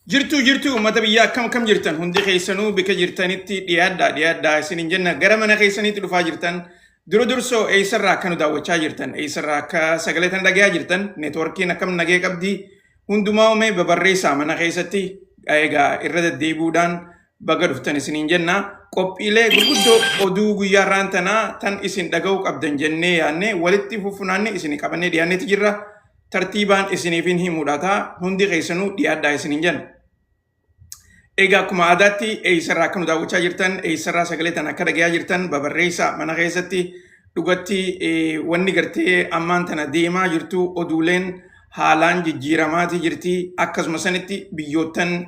Jirtuu jirtuu uummata biyyaa, akkam akkam jirtan? Hundi keessanuu bika jirtanitti dhiyaadhaa dhiyaadhaa isiniin jenna. Gara mana keessanitti dhufaa jirtan. Dura dursoo eessarraa akka nu daawwachaa jirtan, eessarraa akka sagalee tan dhagayaa jirtan, neetworkiin akkam nagee qabdi, hundumaa uumee babarreessaa mana keessatti. Egaa irra deddeebi'uudhaan baga dhuftan isiniin jenna. Qophiilee gurguddoo oduu guyyaa irraan tanaa tan isin dhaga'uu qabdan jennee yaadne walitti fuffunaanne isin qabannee dhiyaanneeti jirra. Tartiibaan isiniifin himuudha ta'a. Hundi keessanuu dhiyaadhaa isiniin jenna. Egaa akkuma aadaatti eessarraa akka nu daawwachaa jirtan, eessarraa sagalee tana akka dhagayaa jirtan babarreessaa mana keessatti. Dhugatti wanni gartee ammaan tana deemaa jirtu oduuleen haalaan jijjiiramaatii jirti. Akkasuma sanitti biyyoottan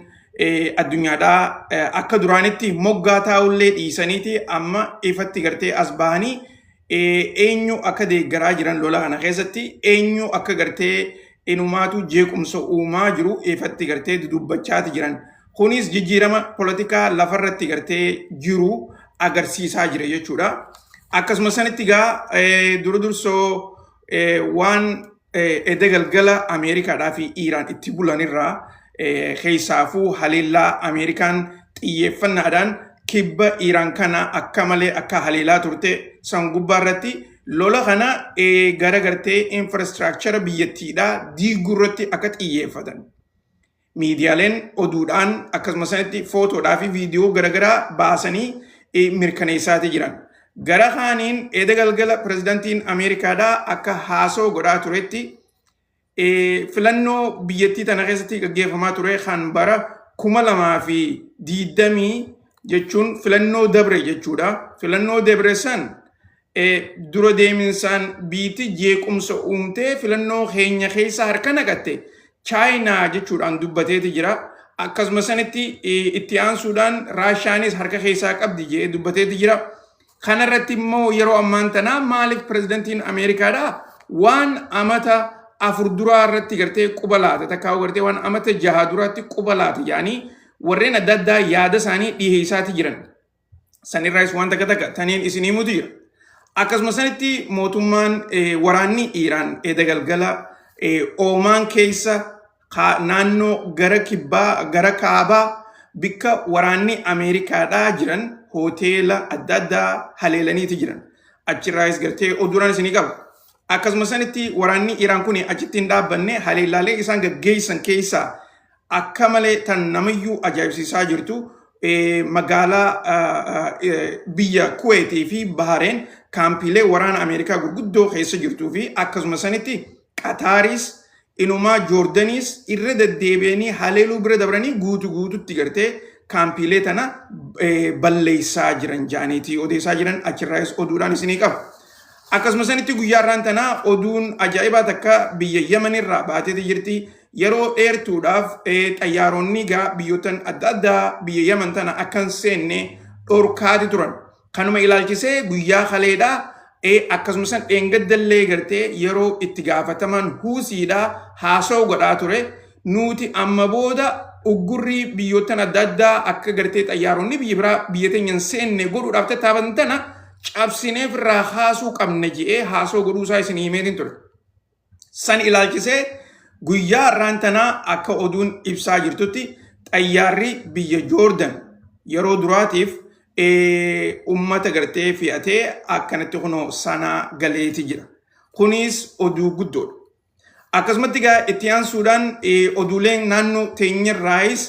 addunyaadhaa akka duraanitti moggaa taa'ullee dhiisaniiti amma ifatti gartee as bahanii eenyu akka deeggaraa jiran, lola kana keessatti eenyu akka gartee inumaatu jeequmsa uumaa jiru ifatti gartee dudubbachaati jiran. Kunis jijjiirama polotikaa lafarratti gartee jiru agarsiisaa jira jechuudha. Akkasuma sanitti gaa dura dursoo waan edda galgala Ameerikaadhaa fi Iiraan itti bulanirraa, keessaafuu haleellaa Ameerikaan xiyyeeffannaadhaan kibba Iiraan kana akka malee akka haleelaa turte san gubbaa irratti, lola kana gara gartee infrastructure biyyattiidhaa diiguu irratti akka xiyyeeffatan miidiyaaleen oduudhaan akkasuma sanitti footoodhaa fi viidiyoo garaagaraa baasanii mirkaneessaatii jiran. Gara kaaniin eda galgala pirezidantiin Ameerikaadhaa akka haasoo godhaa turetti, filannoo biyyattii tana keessatti gaggeeffamaa ture kan bara 2020 jechuun filannoo dabre jechuudha. Filannoo dabre san dura deeminsaan biitti jeequmsa uumtee filannoo keenya keessa harka naqatte Chaayinaa jechuudhaan dubbateeti jira. Akkasuma sanitti itti aansuudhaan Raashiyaanis harka keessaa qabdi jedhee dubbateeti jira. Kanarratti immoo yeroo ammaan tanaa maaliif pirezidantiin Ameerikaadhaa waan amata 4 duraa irratti gartee quba laata, takkaa gartee waan amata 6 duraatti quba laata jedhanii warreen adda addaa yaada isaanii dhiheessaati jiran. Sanirraayis waan takka takka taniin isin himutu jira. Akkasuma sanitti mootummaan waraanni Iiraan eda galgala Oomaan keessa naannoo gara kibbaa gara kaabaa bikka waraanni Ameerikaadhaa jiran hoteela adda addaa haleelaniiti jiran. Achirraayis gartee oduudhaan isinii qaba. Akkasuma sanitti waraanni Iiraan kun achitti hin dhaabbanne. Haleellaalee isaan gaggeessan keessaa akka malee tan namayyuu ajaa'ibsiisaa jirtu magaalaa biyya Kuweetii fi Bahareen kaampiilee waraana Ameerikaa gurguddoo keessa jirtuu fi akkasuma sanitti Qataaris inumaa Joordaniis irra deddeebi'anii haleeluu bira dabranii guutu guututti gartee kaampiilee tana balleessaa jiran ja'aniitii odeessaa jiran. Achirraayis oduudhaan isinii qaba. Akkasuma sanitti guyyaa irraan tanaa oduun ajaa'ibaa takka biyya Yemen irraa baateeti jirti. Yeroo dheertuudhaaf xayyaaronni gaa biyyoottan adda addaa biyya Yemen tana akka hin seenne dhorkaati turan. Kanuma ilaalchisee guyyaa kaleedhaa akkasuma san dheengaddallee gartee yeroo itti gaafataman Huusiidhaa haasa'u godhaa ture. Nuti amma booda uggurrii biyyoottan adda addaa akka gartee xayyaaronni biyya biraa biyya teenya hin seenne godhuudhaaf tattaafatan tana cabsinee ofirraa kaasuu qabna je'ee haasoo godhuusaa isin himeetiin ture. San ilaalchisee guyyaa har'aan tanaa akka oduun ibsaa jirtutti, xayyaarri biyya Joordan yeroo duraatiif ummata gartee fe'atee akkanatti kunoo Sanaa galeeti jira. Kunis oduu guddoodha. Akkasumatti egaa itti aansuudhaan oduuleen naannoo teenyarraayis,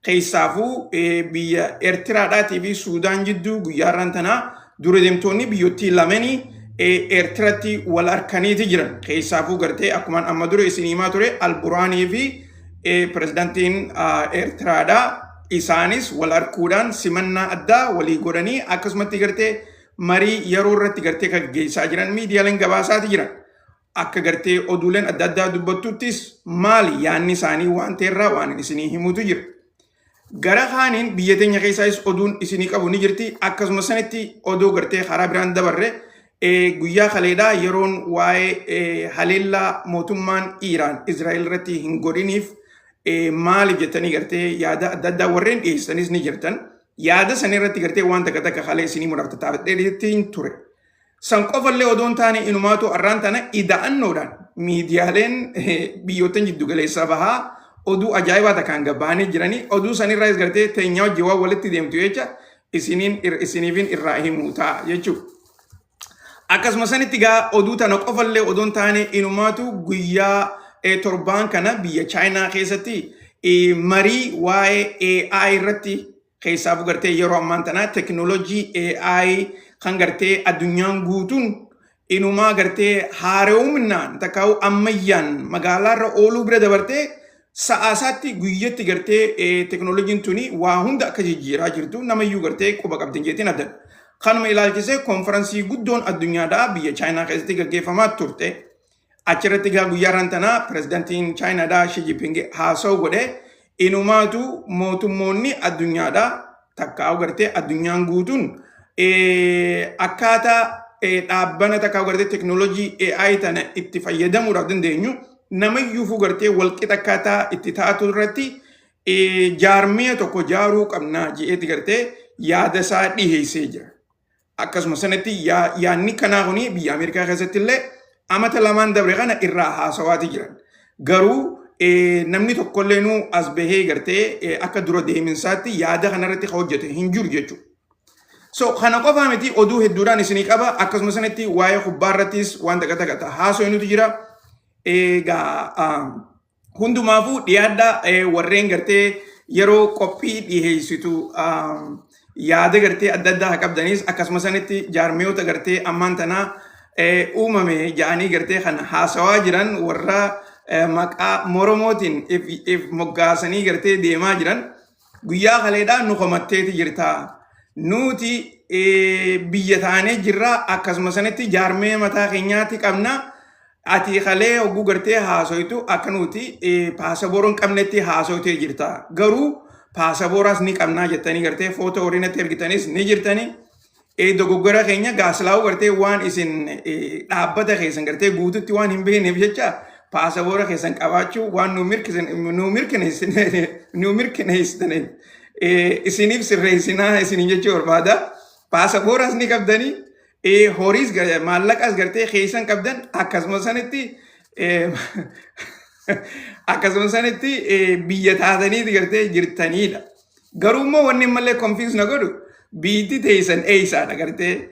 keessaafuu biyya Eertiraadhaatii fi Suudaan jidduu guyyaa har'aan tanaa dura deemtoonni biyyottii lamanii Eertiratti wal harkaniiti jiran. Keessaafuu gartee akkumaan amma dura isin himaa ture Alburaanii fi pirezidaantiin Eertiraadhaa isaanis wal harkuudhaan simannaa addaa walii godhanii akkasumatti gartee marii yeroo irratti gartee kan gaggeessaa jiran miidiyaaleen gabaasaati jiran. Akka gartee oduuleen adda addaa dubbattuttis maali yaanni isaanii waan ta'erraa waan isinii himutu jira. Gara kaaniin biyya teenya keessaayis oduun isinii qabu ni jirti. Akkasuma sanitti oduu gartee karaa biraan dabarre guyyaa kaleedhaa yeroon waa'ee haleellaa mootummaan Iiraan Israa'el irratti hin godhiniif maali jettanii gartee yaada adda addaa warreen dhiyeessanis ni jirtan. Yaada san irratti gartee waan takka takka kalee isinii muraaf tattaafadhee ture. San qofallee odoo hin taane inumaatu har'aan tana ida'annoodhaan miidiyaaleen biyyoottan jiddu galeessaa bahaa Oduu ajaa'ibaa takkaan gabbaanii jiranii, oduu sanirraas gartee teenyaa wajjin waan walitti deemtu jecha isiniin isiniifin irraa himuu ta'a jechuudha. Akkasuma sanitti gaa oduu tana qofallee odoon taane, inumaatu guyyaa torbaan kana biyya Chaayinaa keessatti marii waa'ee AI irratti, keessaafuu gartee yeroo ammaan tanaa teknoolojii AI kan gartee addunyaan guutuun inumaa gartee haara'uminaan takkaa'u ammayyaan magaalaarra ooluu bira dabartee sa'aasaatti guyyatti gartee teknoolojiin tuni waa hunda akka jijjiiraa jirtu namayyuu gartee quba qabdin jeetiin adda. Kanuma ilaalchisee konferansii guddoon addunyaadhaa biyya Chaayinaa keessatti gaggeeffamaa turte. Achirratti gaa guyyaa irraan tanaa pirezidantiin Chaayinaadhaa Xi Jinping haasa'u godhe. Inumaatu mootummoonni addunyaadhaa takkaa'u gartee addunyaan guutuun akkaataa dhaabbana takkaa'u gartee teknoolojii AI tana itti fayyadamuudhaaf dandeenyu namayyuufuu gartee walqixa akkaataa itti taatu irratti jaarmiya tokko jaaruu qabnaa je'eeti gartee yaada isaa dhiheessee jira. Akkasuma sanatti yaadni kanaa kuni biyya Ameerikaa keessatti illee amata 2n dabre kana irraa haasawaati jiran. Garuu namni tokkollee nuu as bahee gartee akka dura deeminsaatti yaada kanarratti kan hojjete hin jiru jechuudha. So kana qofaa miti, oduu hedduudhaan isinii qaba. Akkasuma sanatti waa'ee kubbaa irrattis waan takka takka haasofnutu jira. Egaa hundumaafuu dhiyaadhaa, warreen gartee yeroo qophii dhiheessitu yaada gartee adda addaa haa qabdanis, akkasuma sanitti jaarmiyoota gartee ammaan tanaa uumame ja'anii gartee kan haasawaa jiran, warra maqaa Moromootiin if moggaasanii gartee deemaa jiran, guyyaa kaleedhaa nu komatteeti jirta. Nuti biyya taanee jirra, akkasuma sanitti jaarmee mataa keenyaatti qabna. Ati kalee hogguu gartee haasoytu akka nuti paasaboora hin qabnetti haasoytee jirta. Garuu paasabooraas ni qabnaa jettanii gartee footoo horiinatti ergitanis ni jirtanii. Dogoggora keenya gaaslaa'uu gartee waan isin dhaabbata keessan gartee guututti waan hin beekneef jecha paasaboora keessan qabaachuu waan nu mirkaneessitaniif isiniif sirreessinaa isiniin jechuu barbaada. Paasabooraas ni qabdanii, horiis maallaqas gartee keessan qabdan, akkasuma sanitti biyya taatanii gartee jirtanidha. Garuu immoo wanni ammallee confuse na godhu, biitti teessan eessaadha gartee?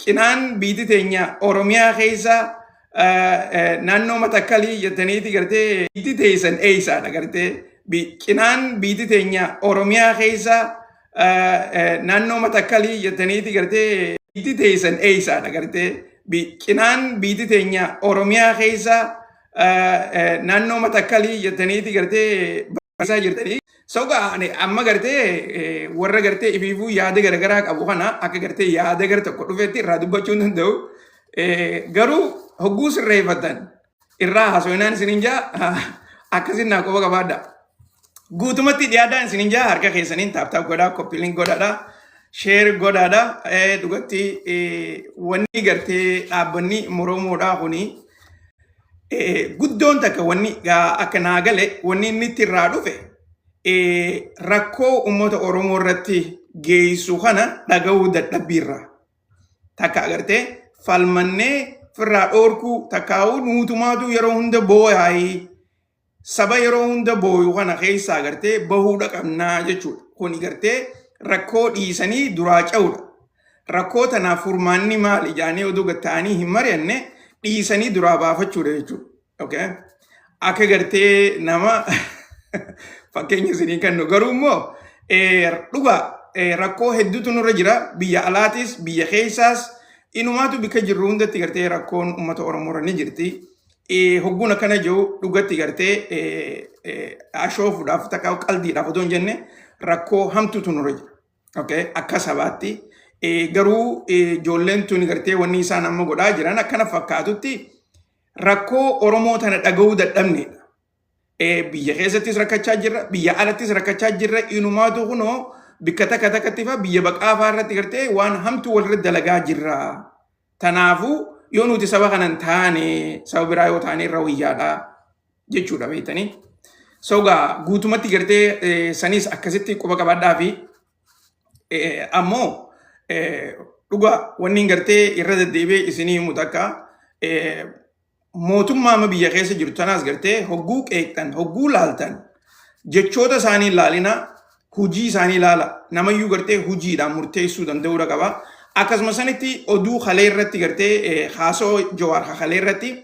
Cinaan biitti teenya Oromiyaa keessa naannoo Matakkalii jettaniiti gartee biitti teessan eessaadha gartee? Cinaan biitti teenya Oromiyaa keessa naannoo Matakkalii jettaniiti gartee biitti teessan eessaadha gartee? Cinaan biitti teenya Oromiyaa keessa naannoo Matakkalii jettaniiti gartee barsiisaa jirtanii. Soga ani amma gartee warra gartee ifiifuu yaada garaagaraa qabu kana akka gartee yaada gara tokko dhufetti irraa dubbachuu hin danda'u. Garuu hogguu sirreeffatan irraa haasofnaan isiniin jaa, akkasin naa quba qabaadha. Guutumatti dhiyaadhaan isiniin jaa, harka keessaniin tap tap godhaa, copy link godhaadha, share godhaadha. Dhugatti wanni gartee dhaabbanni Moromoodhaa kuni guddoon takka wanni akka naa gale, wanni inni itti irraa dhufe rakkoo uummata Oromoo irratti geessu kana dhaga'uu dadhabbiirra. Takka agartee falmannee firraa dhoorkuu takkaa'uu nuutumaatu yeroo hunda booyaayii saba yeroo hunda booyu kana keessaa agartee bahuudha qabnaa jechuudha. Kuni gartee rakkoo dhiisanii duraa ce'uudha. Rakkoo tanaaf furmaanni maali jaanii oduu gatta'anii hin mari'anne, dhiisanii duraa baafachuudha jechuudha. Okay? Akka gartee nama fakkeenya isinii kennu, garuu immoo dhugaa rakkoo hedduutu nurra jira, biyya alaatis biyya keessaas inumaatu bikka jirru hundatti gartee rakkoon uummata Oromoo irra ni jirti. Hogguun akkana jiru dhugatti gartee ashoofuudhaaf takka qaldiidhaaf otoo hin jenne, rakkoo hamtuutu nurra jira. Okay? Akka sabaatti. Garuu ijoolleen tuni gartee wanni isaan amma godhaa jiran akkana fakkaatutti rakkoo Oromoo tana dhaga'uu dadhabnedha. Biyya keessattis rakkachaa jirra, biyya alattis rakkachaa jirra, inumaatu kunoo bikka takka takkatti faa biyya baqaa faa irratti gartee waan hamtuu walirra dalagaa jirra. Tanaafuu yoo nuti saba kanan taane saba biraa yoo taane irra wayyaadha jechuudha beektanii. So gaa guutumatti gartee sanis akkasitti quba qabaadhaa fi ammoo dhugaa wanni gartee irra deddeebi'ee isinii himu takka, mootummaa amma biyya keessa jirtu tanaas gartee hogguu qeeqxan, hogguu laaltan Jechoota isaanii ilaalina, hujii isaanii ilaala. Namayyuu gartee hujiidhaan murteessuu danda'uudha qaba. Akkasuma sanitti oduu kalee irratti gartee haasoo Jawaar kalee irratti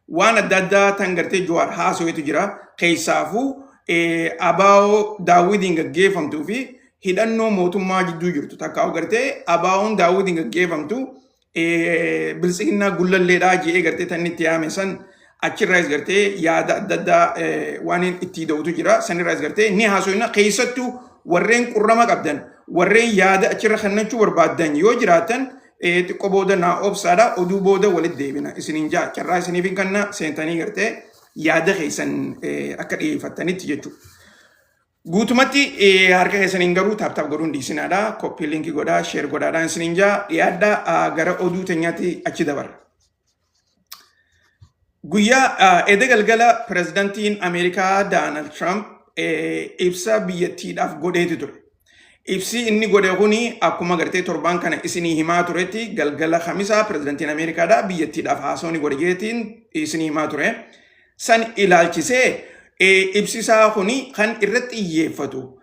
waan adda addaa tan gartee Jawaar haasoetu jira. Keessaafuu ABO Daawwitiin gaggeeffamtuu fi hidhannoo mootummaa jidduu jirtu takkaa'u gartee ABO'n Daawwitiin gaggeeffamtu Biltsiginnaa Gullalleedhaa je'ee gartee tan itti yaame san achirraas gartee yaada adda addaa waan itti da'utu jira. Sanirraas gartee ni haasofna. Keessattuu warreen qurrama qabdan, warreen yaada achirra kennachuu barbaaddan yoo jiraatan, xiqqoo booda naa obsaadha. Oduu booda walitti deebina isiniin jaa. Carraa isiniif hin kenna, seentanii gartee yaada keessan akka dhiyeeffattanitti jechuudha. Guutumatti harka keessaniin garuu tap tap godhuun dhiisinaadha. Copy link godhaa, share godhaadhaan isiniin jaa. Dhiyaadhaa, gara oduu teenyaatti achi dabarra. Guyyaa eda galgala pirezidantiin Ameerikaa Doonaald Tiraamp ibsa biyyattiidhaaf godheeti ture. Ibsi inni godhe kuni akkuma gartee torbaan kana isinii himaa turetti galgala Kamisaa pirezidantiin Ameerikaadha biyyattiidhaaf haasawni godhe jeetiin isinii himaa ture. San ilaalchisee ibsisaa kuni kan irratti xiyyeeffatu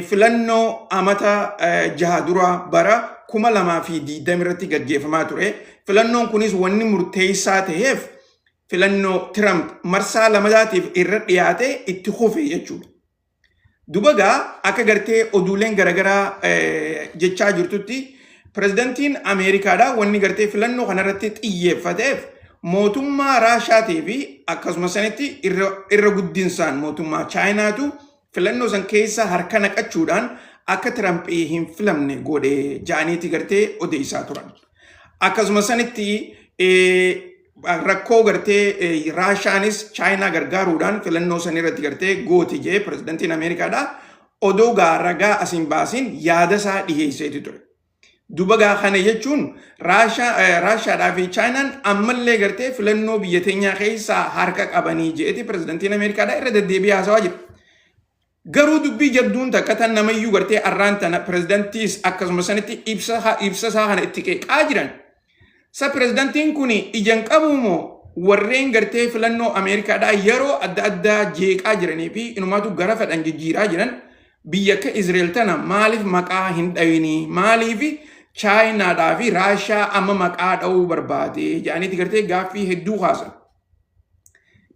filannoo amata 6 dura bara 2020 irratti gaggeeffamaa ture. Filannoon kunis wanni murteessaa ta'eef filannoo Tiraamp marsaa lamadaatiif irra dhiyaate itti kufe jechuudha. Duba gaa akka gartee oduuleen garaagaraa jechaa jirtutti, pirezidantiin Ameerikaadha wanni gartee filannoo kanarratti xiyyeeffateef mootummaa Raashaatii fi akkasuma sanitti irra guddinsaan mootummaa Chaayinaatu filannoo san keessa harka naqachuudhaan akka Tiraamp hin filamne godhe ja'aniiti gartee odeessaa turan. Akkasuma sanitti rakkoo gartee Raashaanis Chaayinaa gargaaruudhaan filannoo san irratti gartee gooti jee pirezidantiin Ameerikaadha. Odoo gaa ragaa asiin baasin yaada isaa dhiheesseeti ture. Duba gaa kana jechuun Raashaadhaa fi Chaayinaan ammallee gartee filannoo biyya teenyaa keessaa harka qabanii jeeti pirezidantiin Ameerikaadha irra deddeebi'ee haasawaa jira. Garuu dubbii jabduun takka tan namayyuu gartee arraan tana pirezidantiis akkasuma sanitti ibsa isaa kana itti qeeqaa jiran. Sa pirezidantiin kun ijaan qabu moo warreen gartee filannoo Ameerikaadhaa yeroo adda addaa jeeqaa jiranii fi inumaatu gara fedhan jijjiiraa jiran, biyya akka Izreel tana maaliif maqaa hin dhawinii, maaliif Chaayinaadhaa fi Raashaa amma maqaa dha'uu barbaade jedhaniiti gartee gaaffii hedduu kaasan.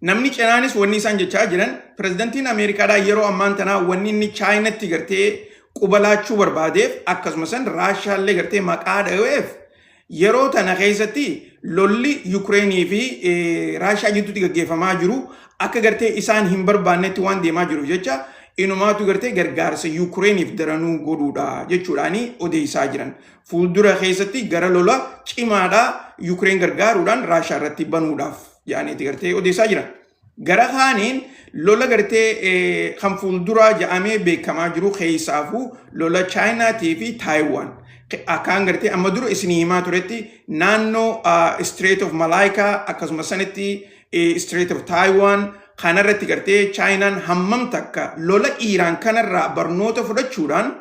Namni cinaanis wanni isaan jechaa jiran, pirezidantiin Ameerikaadhaa yeroo ammaan tanaa wanni inni Chaayinatti gartee quba laachuu barbaadeef, akkasuma san Raashaallee gartee maqaa dha'eef, yeroo tana keessatti lolli Yukireenii fi Raashaa gidduutti gaggeeffamaa jiru akka gartee isaan hin barbaannetti waan deemaa jiruuf jecha inumaatu gartee gargaarsa Yukireeniif daranuu godhuudha jechuudhaani odeessaa jiran. Fuuldura keessatti gara lola cimaadhaa Yukireen gargaaruudhaan Raashaa irratti banuudhaaf jedhaniiti gartee odeessaa jiran. Gara kaaniin lola gartee kan fuulduraa jedhamee beekamaa jiru keessaafuu lola Chaayinaatii fi Taayiwaan. Akkaan gartee amma dura isinii himaa turetti naannoo Strait of Malacca, akkasuma sanitti Strait of Taiwan kanarratti gartee Chaayinaan hammam takka lola Iiraan kanarraa barnoota fudhachuudhaan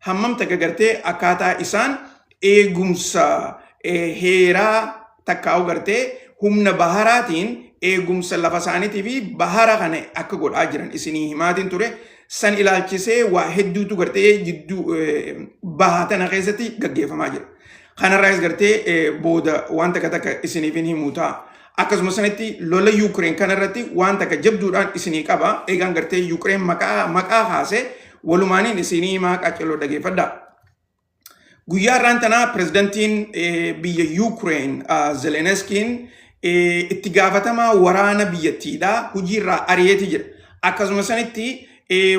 hammam takka gartee akkaataa isaan eegumsa heeraa takkaa'u gartee humna baharaatiin eegumsa lafa isaaniitii fi bahara kana akka godhaa jiran isinii himaatiin ture. San ilaalchisee waa hedduutu gartee jidduu bahaa tana keessatti gaggeeffamaa jira. Kanarraas gartee booda waan takka takka isiniif hin himuu ta'a. Akkasuma sanitti lola Yuukireen kanarratti waan takka jabduudhaan isinii qaba. Eegaan gartee Yuukireen maqaa kaasee walumaaniin isinii himaa, qaccaloo dhageeffadhaa. Guyyaa har'aan tanaa pirezidantiin biyya Yuukireen Zelenskiin itti gaafatamaa waraana biyyattiidha hojiirraa ari'eeti jira. Akkasuma sanitti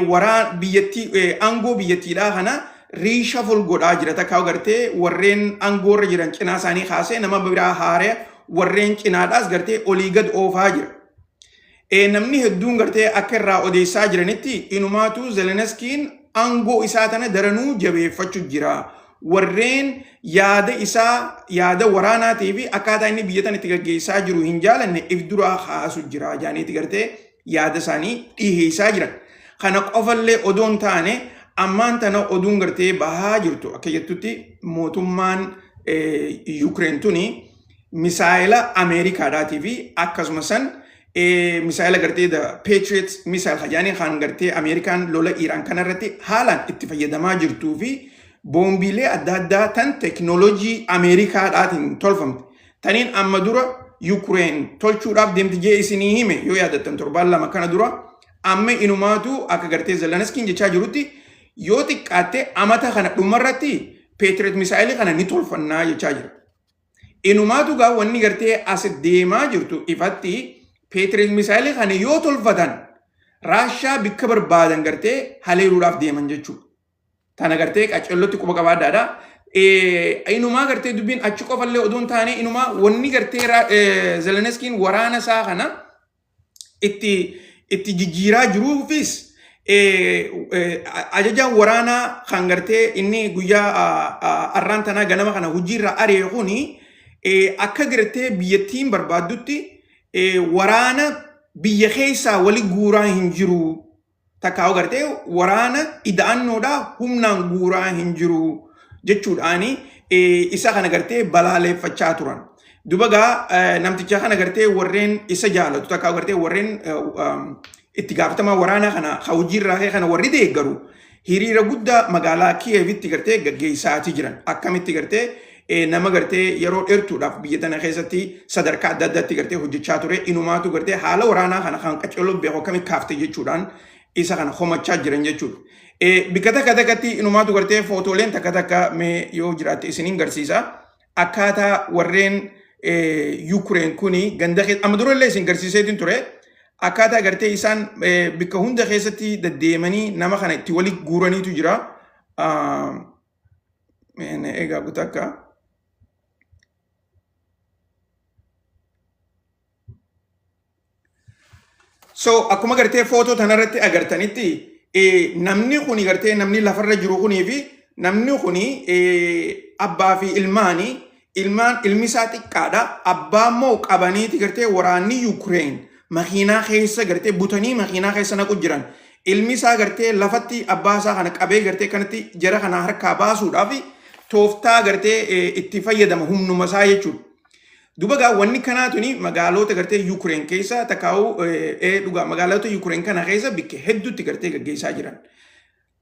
waraan biyyattii aangoo biyyattiidhaa kana reshuffle godhaa jira. Takkaa gartee warreen aangoorra jiran cinaa isaanii kaasee nama biraa haaree, warreen cinaadhaas gartee olii gad oofaa jira. Namni hedduun gartee akka irraa odeessaa jiranitti inumaatu Zelenskiin aangoo isaa tana daranuu jabeeffachuu jira. Warreen yaada isaa, yaada waraanaatii fi akkaataa inni biyya tana itti gaggeessaa jiru hin jaalanne if duraa kaasu jira jaaniiti gartee yaada isaanii dhiheessaa jiran. Kana qofallee odoon taane, ammaan tana oduun gartee bahaa jirtu akka jettutti mootummaan Yuukireen tuni misaayila Ameerikaadhaatii fi akkasuma san Misaayila gartee the Patriot missile hajaanii kan gartee Ameerikaan lola Iiraan kanarratti haalaan itti fayyadamaa jirtuu fi boombiilee adda addaa tan teknoolojii Ameerikaadhaatiin tolfamte. Taniin amma dura Yukureen tolchuudhaaf deemti jee isinii hime yoo yaadattan torbaan 2 kana dura, amma inumaatu akka gartee Zeleniskiin jechaa jirutti yoo xiqqaatte amata kana dhumarratti Patriot misaayilii kana ni tolfannaa jechaa jira. Inumaatu gaa wanni gartee as deemaa jirtu ifatti Patriot misaayilii kana yoo tolfatan Raashaa bikka barbaadan gartee haleeluudhaaf deeman jechuudha. Tana gartee qacellotti quba qabaadhaadha. Inumaa gartee dubbiin achi qofallee odoo hin taane inumaa wanni gartee Zeleniskiin waraana isaa kana itti jijjiiraa jiruufis ajajaan waraanaa kan gartee inni guyyaa arraan tanaa ganama kana hojiirra ari'e kuni akka gartee biyyattiin barbaaddutti waraana biyya keessaa wali guuraa hin jiru. Takkaa gartee waraana ida'annoodhaa humnaan guuraa hin jiru jechuudhaani isa kana gartee balaaleeffachaa turan. Duba gaa namticha kana gartee warreen isa jaalatu takkaa gartee warreen itti gaafatamaa waraanaa kana hojiirraa ka'e kana warri deeggaru hiriira guddaa magaalaa Kiyeevitti gartee gaggeessaatii jiran. Akkamitti gartee nama gartee yeroo dheertuudhaaf biyya tana keessatti sadarkaa adda addaatti gartee hojjechaa ture inumaatu gartee haala waraanaa kana kan qaceloo beeku akkamitti kaafte jechuudhaan isa kana komachaa jiran jechuudha. Bikka takka takkatti inumaatu gartee footooleen takka takka mee yoo jiraatte isiniin garsiisa. Akkaataa warreen Yukureen kuni ganda keessa amma durallee isin garsiiseetiin ture. Akkaataa gartee isaan bikka hunda keessatti deddeemanii nama kana itti wali guuraniitu jira. Egaa gutakka. So akkuma gartee footoo tanarratti agartanitti namni kuni gartee namni lafarra jiru kunii fi namni kuni abbaa fi ilmaani, ilmaan ilmi isaa xiqqaadha, abbaa immoo qabaniiti gartee waraanni Yukureen makiinaa keessa gartee butanii makiinaa keessa naqu jiran. Ilmi isaa gartee lafatti abbaa isaa kana qabee gartee kanatti jara kana harkaa baasuudhaaf tooftaa gartee itti fayyadama humnuma isaa jechuudha. Duba gaa wanni kanaa tuni magaalota gartee Yukureen keessa takkaa'u dhugaa magaalota Yukureen kana keessa bikka hedduutti gartee gaggeessaa jiran.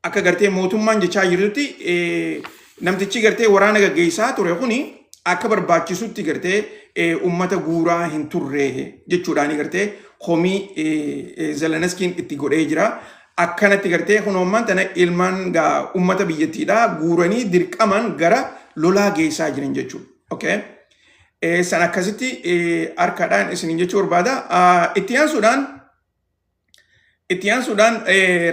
Akka gartee mootummaan jechaa jirtutti namtichi gartee waraana gaggeessaa ture kuni akka barbaachisutti gartee uummata guuraa hin turre jechuudhaani gartee komii Zeleniskiin itti godhee jira. Akkanatti gartee kunoommaan tana ilmaan gaa uummata biyyattiidhaa guuranii dirqamaan gara lolaa geessaa jiran jechuudha. Okay. San akkasitti harkaadhaan isiniin jechuu barbaada. Itti aansuudhaan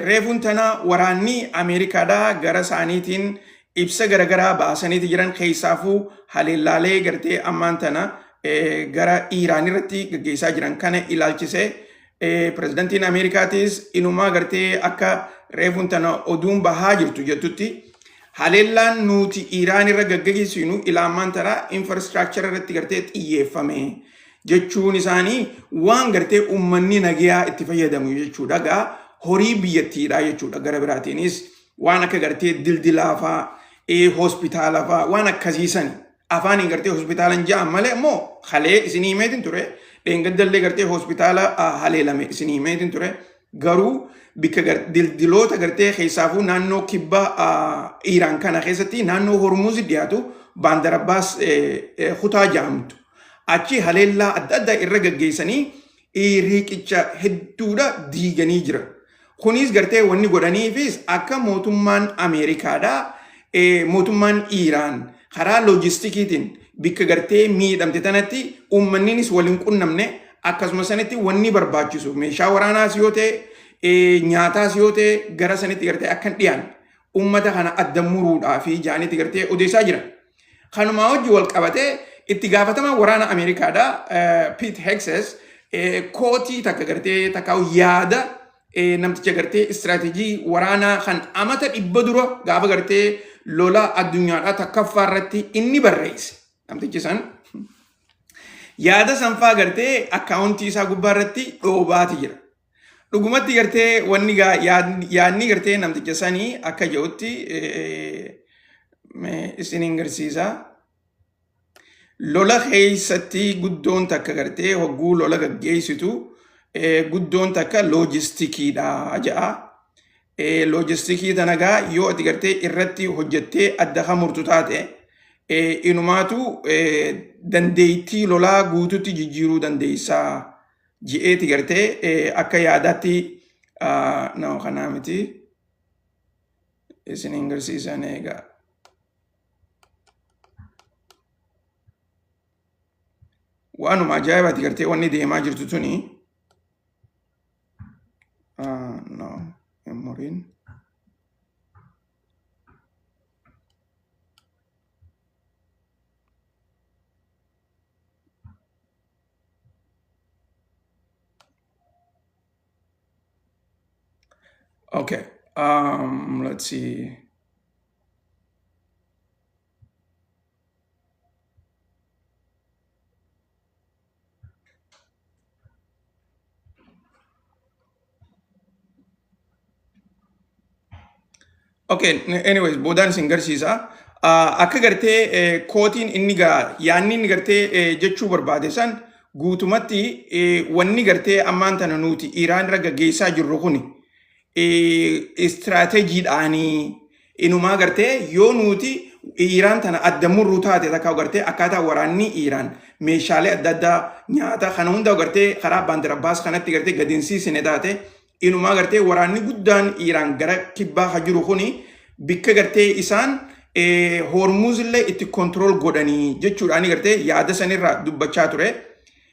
reefuun tana waraanni Ameerikaadhaa gara isaaniitiin ibsa garaagaraa baasaniiti jiran, keessaafuu haleellaalee gartee ammaan tana gara Iiraan irratti gaggeessaa jiran kana ilaalchisee pirezidantiin Ameerikaatis inumaa gartee akka reefuun tana oduun bahaa jirtu jettutti haleellaan nuti Iiraan irra gaggeessinu ilaamaan tana infrastructure irratti gartee xiyyeeffame jechuun isaanii waan gartee uummanni nagayaa itti fayyadamu jechuudha. Gaa horii biyyattiidha jechuudha. Gara biraatiinis waan akka gartee dildilaa faa, hospitaala faa waan akkasiisani. Afaaniin gartee hospitaala hin ja'an malee immoo halee isinii himeetiin ture. Dheengaddallee gartee hospitaala haleelame isinii himeetiin ture. Garuu bikka dildiloota gartee keessaafuu naannoo kibba Iiraan kana keessatti naannoo Hormuuzi dhiyaatu Baandarabbaas kutaa ja'amtu. Achi haleellaa adda addaa irra gaggeessanii riiqicha hedduudha diiganii jiran. Kunis gartee wanni godhaniifis akka mootummaan Ameerikaadhaa mootummaan Iiraan karaa loojistikiitiin bikka gartee miidhamte tanatti uummanninis waliin qunnamne, akkasuma sanitti wanni barbaachisu meeshaa waraanaas yoo ta'e, nyaataas yoo ta'e, gara sanitti gartee akka hin dhiyaanne uummata kana adda muruudhaa fi jaanitti gartee odeessaa jiran. Kanumaa wajji wal qabatee itti gaafatamaa waraana Ameerikaadha Pete Hegseth kootii takka gartee takka yaada namticha gartee istiraatejii waraanaa kan amata 100 dura gaafa gartee lola addunyaadhaa takkaffaa irratti inni barreesse. Namtichi san yaada sanfaa gartee akkaawuntii isaa gubbaa irratti dhoobaati jira. Dhugumatti gartee wanni yaadni gartee namticha sanii akka jedhutti isiniin garsiisa. Lola keessatti guddoon takka gartee hogguu lola gaggeessitu Guddoon takka loojistikiidha jedha. Loojistikii tana gaa yoo ati gartee irratti hojjettee adda hamurtu taate inumaatu dandeettii lolaa guututti jijjiiruu dandeessaa ji'eeti gartee akka yaadaatti no kanaa miti isin hin garsiisan egaa. Waanuma ajaa'ibaati gartee wanni deemaa jirtu tuni. No, hin muriin. Okay. Let's see. Okay, anyways, boodaan isin garsiisa. Akka gartee kootiin inni gaa yaanni inni gartee jechuu barbaade san guutumatti wanni gartee ammaan tana nuti Iraan irra gaggeessaa jirru kuni istiraatejiidhaanii inumaa gartee yoo nuti Iiraan tana adda murru taate takka gartee akkaataa waraanni Iiraan meeshaalee adda addaa nyaata kana hunda gartee karaa Bandar Abbaas kanatti gartee gadi hin siisine taate inumaa gartee waraanni guddaan Iiraan gara kibbaa ka jiru kuni bikka gartee isaan Hormuz illee itti control godhanii jechuudhaani gartee yaada sanirraa dubbachaa ture.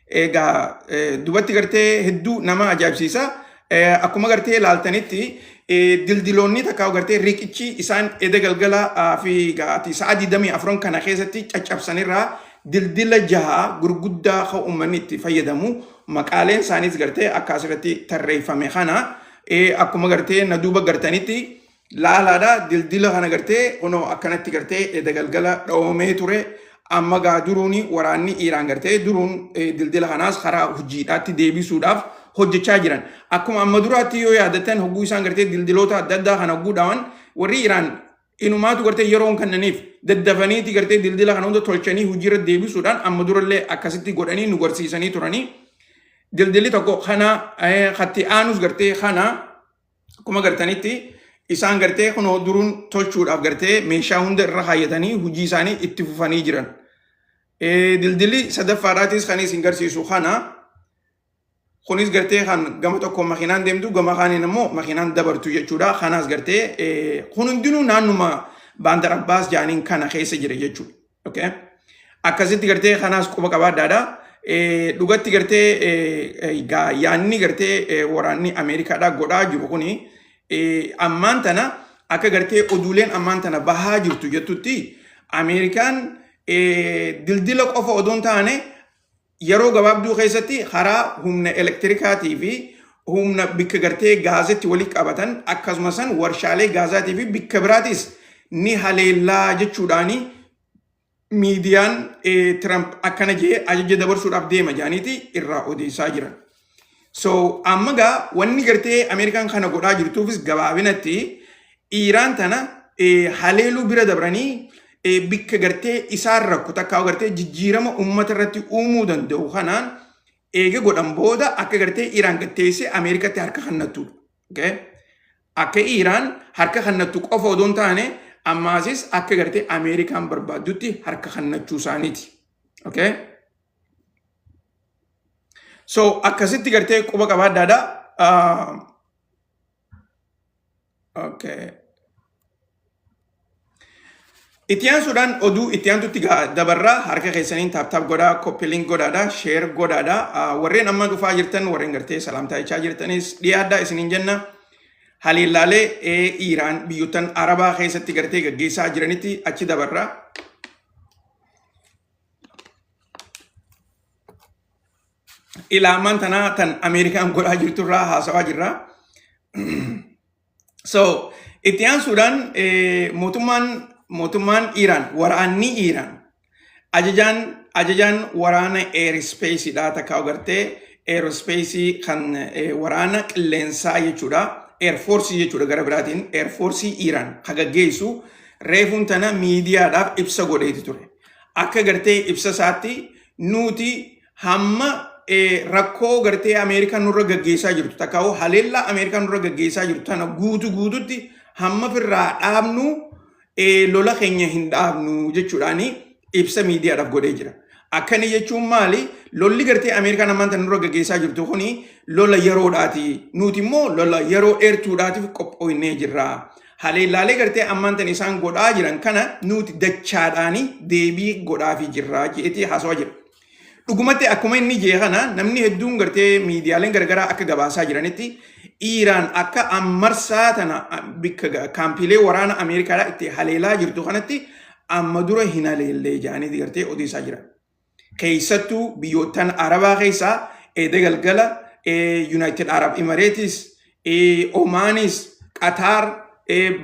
Egaa dubatti gartee hedduu nama ajaa'ibsiisa. Akkuma gartee ilaaltanitti dildiloonni takka gartee riqichi isaan eda galgala fi gaati sa'a 24 kana keessatti caccabsanirraa dildila jaha gurguddaa kan uummanni itti fayyadamu maqaaleen isaaniis gartee akka asirratti tarreeffame kana akkuma gartee na duuba gartanitti laalaadha. Dildila kana gartee kunoo akkanatti gartee eda galgala dhoomee ture. Amma gaa duruun waraanni Iiraan gartee duruun dildila kanaas karaa hojiidhaatti deebisuudhaaf hojjechaa jiran. Akkuma amma duraatti yoo yaadattan hogguu isaan gartee dildiloota adda addaa kana hogguu dhawan warri Iiraan inumaatu gartee yeroon kannaniif daddafaniiti gartee dildila kana hunda tolchanii hojiirra deebisuudhaan amma durallee akkasitti godhanii nu garsiisanii turanii. Dildilli tokko kana hatti aanus gartee kana akkuma gartanitti isaan gartee kunoo duruun tolchuudhaaf gartee meeshaa hunda irra kaayyatanii hojii isaanii itti fufanii jiran. Dildilli sadaffaadhaatis kan isin garsiisu kana kunis gartee kan gama tokko makiinaan deemtu gama kaaniin immoo makiinaan dabartu jechuudha. Kanaas gartee kun hundinuu naannuma Baandar Abbaas jaaniin kana keessa jira jechuudha. Okay. Akkasitti gartee kanaas quba qabaadhaadha. Dhugatti gartee yaanni gartee waraanni Ameerikaadhaa godhaa jiru kuni ammaan tana akka gartee oduuleen ammaan tana bahaa jirtu jettutti Ameerikaan dildila qofa odoo hin taane yeroo gabaabduu keessatti karaa humna elektirikaatii fi humna bikka gartee gaazatti walitti qabatan akkasuma san warshaalee gaazaatii fi bikka biraatis ni haleellaa jechuudhaani miidiyaan Trump akkana jee ajaja dabarsuudhaaf deema jaaniiti irraa odeessaa jiran. So amma gaa wanni gartee Ameerikaan kana godhaa jirtuufis gabaabinatti Iiraan tana haleeluu bira dabranii bikka gartee isaan rakko takkaa gartee jijjiirama uummata irratti uumuu danda'u kanaan eega godhan booda akka gartee Iiraan gatteessee Ameerikatti harka kennattudha. Okay? Akka Iiraan harka kennattu qofa odoo hin taane ammaasis akka gartee Ameerikaan barbaaddutti harka kennachuu isaaniiti. Okay? So akkasitti gartee quba qabaadhaadha. Okay. Itti aansuudhaan oduu itti aantutti dabarraa harka keessaniin tap tap godhaa, copy link godhaadha, share godhaadha. Warreen amma dhufaa jirtan, warreen gartee salaamtaa jechaa jirtanis dhiyaadhaa isiniin jenna. Haleellaalee Iiraan biyyoottan Arabaa keessatti gartee gaggeessaa jiranitti achi dabarra. Ilaamaan tanaa tan Ameerikaan godhaa jirturraa haasawaa jirra. So itti aansuudhaan mootummaan Iiraan waraanni Iiraan ajajaan waraana airspaceidha takka agartee aerospace kan waraana qilleensaa jechuudha. Air Force jechuudha gara biraatiin Air Force Iiraan ka gaggeessu reefuun tana miidiyaadhaaf ibsa godheeti ture. Akka gartee ibsa isaatti nuti hamma rakkoo gartee Ameerikaan nurra gaggeessaa jirtu takkaa'u haleellaa Ameerikaan nurra gaggeessaa jirtu tana guutu guututti hamma firraa dhaabnu lola keenya hin dhaabnu jechuudhaan ibsa miidiyaadhaaf godhee jira. Akkani jechuun maali? Lolli gartee Ameerikaan ammaan tana nurra gaggeessaa jirtu kuni lola yeroodhaati. Nuti immoo lola yeroo dheertuudhaatiif qophooynee jirra. Haleellaalee gartee ammaan tana isaan godhaa jiran kana nuti dachaadhaani deebii godhaafii jirra jeetii haasawaa jira. Dhugumatti akkuma inni jee kana namni hedduun gartee miidiyaaleen garagaraa akka gabaasaa jiranitti Iiraan akka ammarsaa tana bikka kaampiilee waraana Ameerikaadhaa itti haleelaa jirtu kanatti amma dura hin haleellee jedhanii gartee odeessaa jiran. Keessattuu biyyoottan Arabaa keessaa eda galgala United Arab Emirates, Omaanis, Qataar,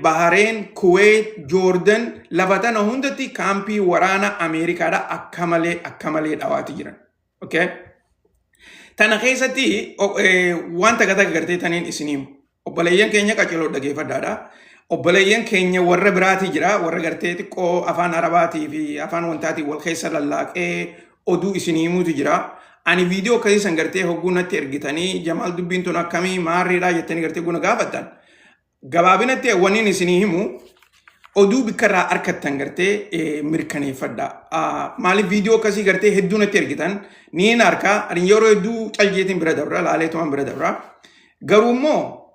Bahareen, Kuweet, Joordan lafa tana hundatti kaampii waraana Ameerikaadha akka malee akka malee dhawaati jiran. Okay? Tana keessatti waan takka takka gartee taniin isin himu. Obboleeyyan keenya qaceloo dhageeffadhaadha. Obboleeyyan keenya warra biraati jira warra gartee xiqqoo afaan Arabaatii fi afaan wantaatiin wal keessa lallaaqee oduu isin himuutu jira. Ani viidiyoo akkasii san gartee hogguu natti ergitanii Jamaal dubbiin tun akkamii maarriidhaa jettanii gartee guna gaafattan. Gabaabinatti wanni isinii himu oduu bikka irraa argattan gartee mirkaneeffadha. Maaliif viidiyoo akkasii gartee hedduu natti ergitan niin harka ani yeroo hedduu caljeetiin bira dabra laaleetumaan bira dabra. Garuu immoo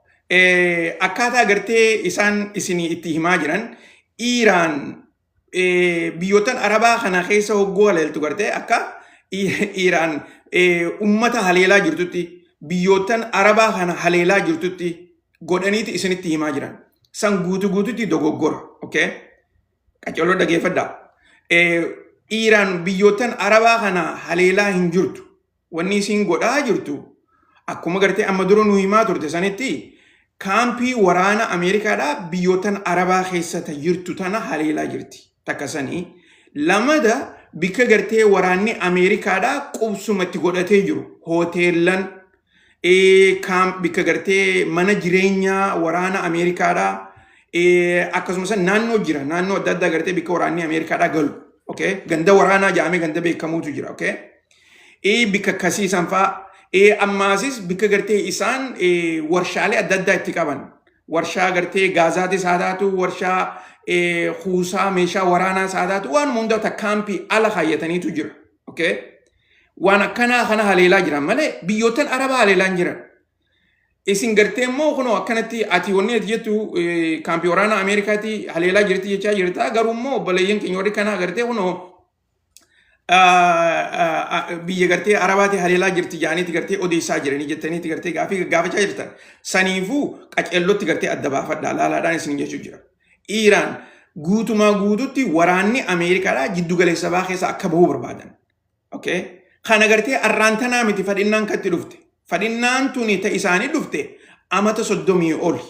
akkaataa gartee isaan isinii itti himaa jiran Iiraan biyyoottan Arabaa kana keessa hogguu haleeltu gartee akka Iiraan ummata haleelaa jirtutti biyyoottan Arabaa kana haleelaa jirtutti godhaniiti isinitti himaa jiran. San guutu guututti dogoggora. Okay? Qacoloo dhageeffadhaa. Iiraan biyyoottan Arabaa kana haleelaa hin jirtu. Wanni isiin godhaa jirtu akkuma gartee amma dura nu himaa turte sanitti kaampii waraana Ameerikaadhaa biyyoottan Arabaa keessa ta jirtu tana haleelaa jirti. Takka sanii. Lamada bikka gartee waraanni Ameerikaadhaa qubsuma itti godhatee jiru hoteellan bikka gartee mana jireenyaa waraana Ameerikaadhaa akkasumas naannoo jira naannoo adda addaa gartee bikka waraanni Ameerikaadhaa galu. Okay? Ganda waraanaa jedhamee ganda beekamuutu jira. Okay? Bikka akkasii san fa'aa ammaasis bikka gartee isaan warshaalee adda addaa itti qaban warshaa gartee gaazaatis haa taatu warshaa kuusaa meeshaa waraanaas haa taatu waan hunda ta kaampii ala kaayyataniitu jira. Okay? Waan akkanaa kana haleelaa jiran malee biyyoottan Arabaa haleelaa hin jiran. Isin gartee immoo kunoo akkanatti ati wanni ati jettu kaampii waraanaa Ameerikaatti haleelaa jirti jechaa jirta garuu immoo obboleeyyan keenya warri kanaa gartee kunoo biyya gartee Arabaati haleelaa jirti jedhaniiti gartee odeessaa jiranii jettaniiti gartee gaafii gaafachaa jirtan. Saniifuu qaceellotti gartee adda baafadhaa laalaadhaan isin jechuu jira. Iiraan guutumaa guututti waraanni Ameerikaadhaa jiddu galeessa baa keessa akka bahuu barbaadan. Okay? Kana gartee arraan tanaa miti fadhinnaan katti dhufte. Fadhinnaan tuni ta isaanii dhufte amata 30 oli.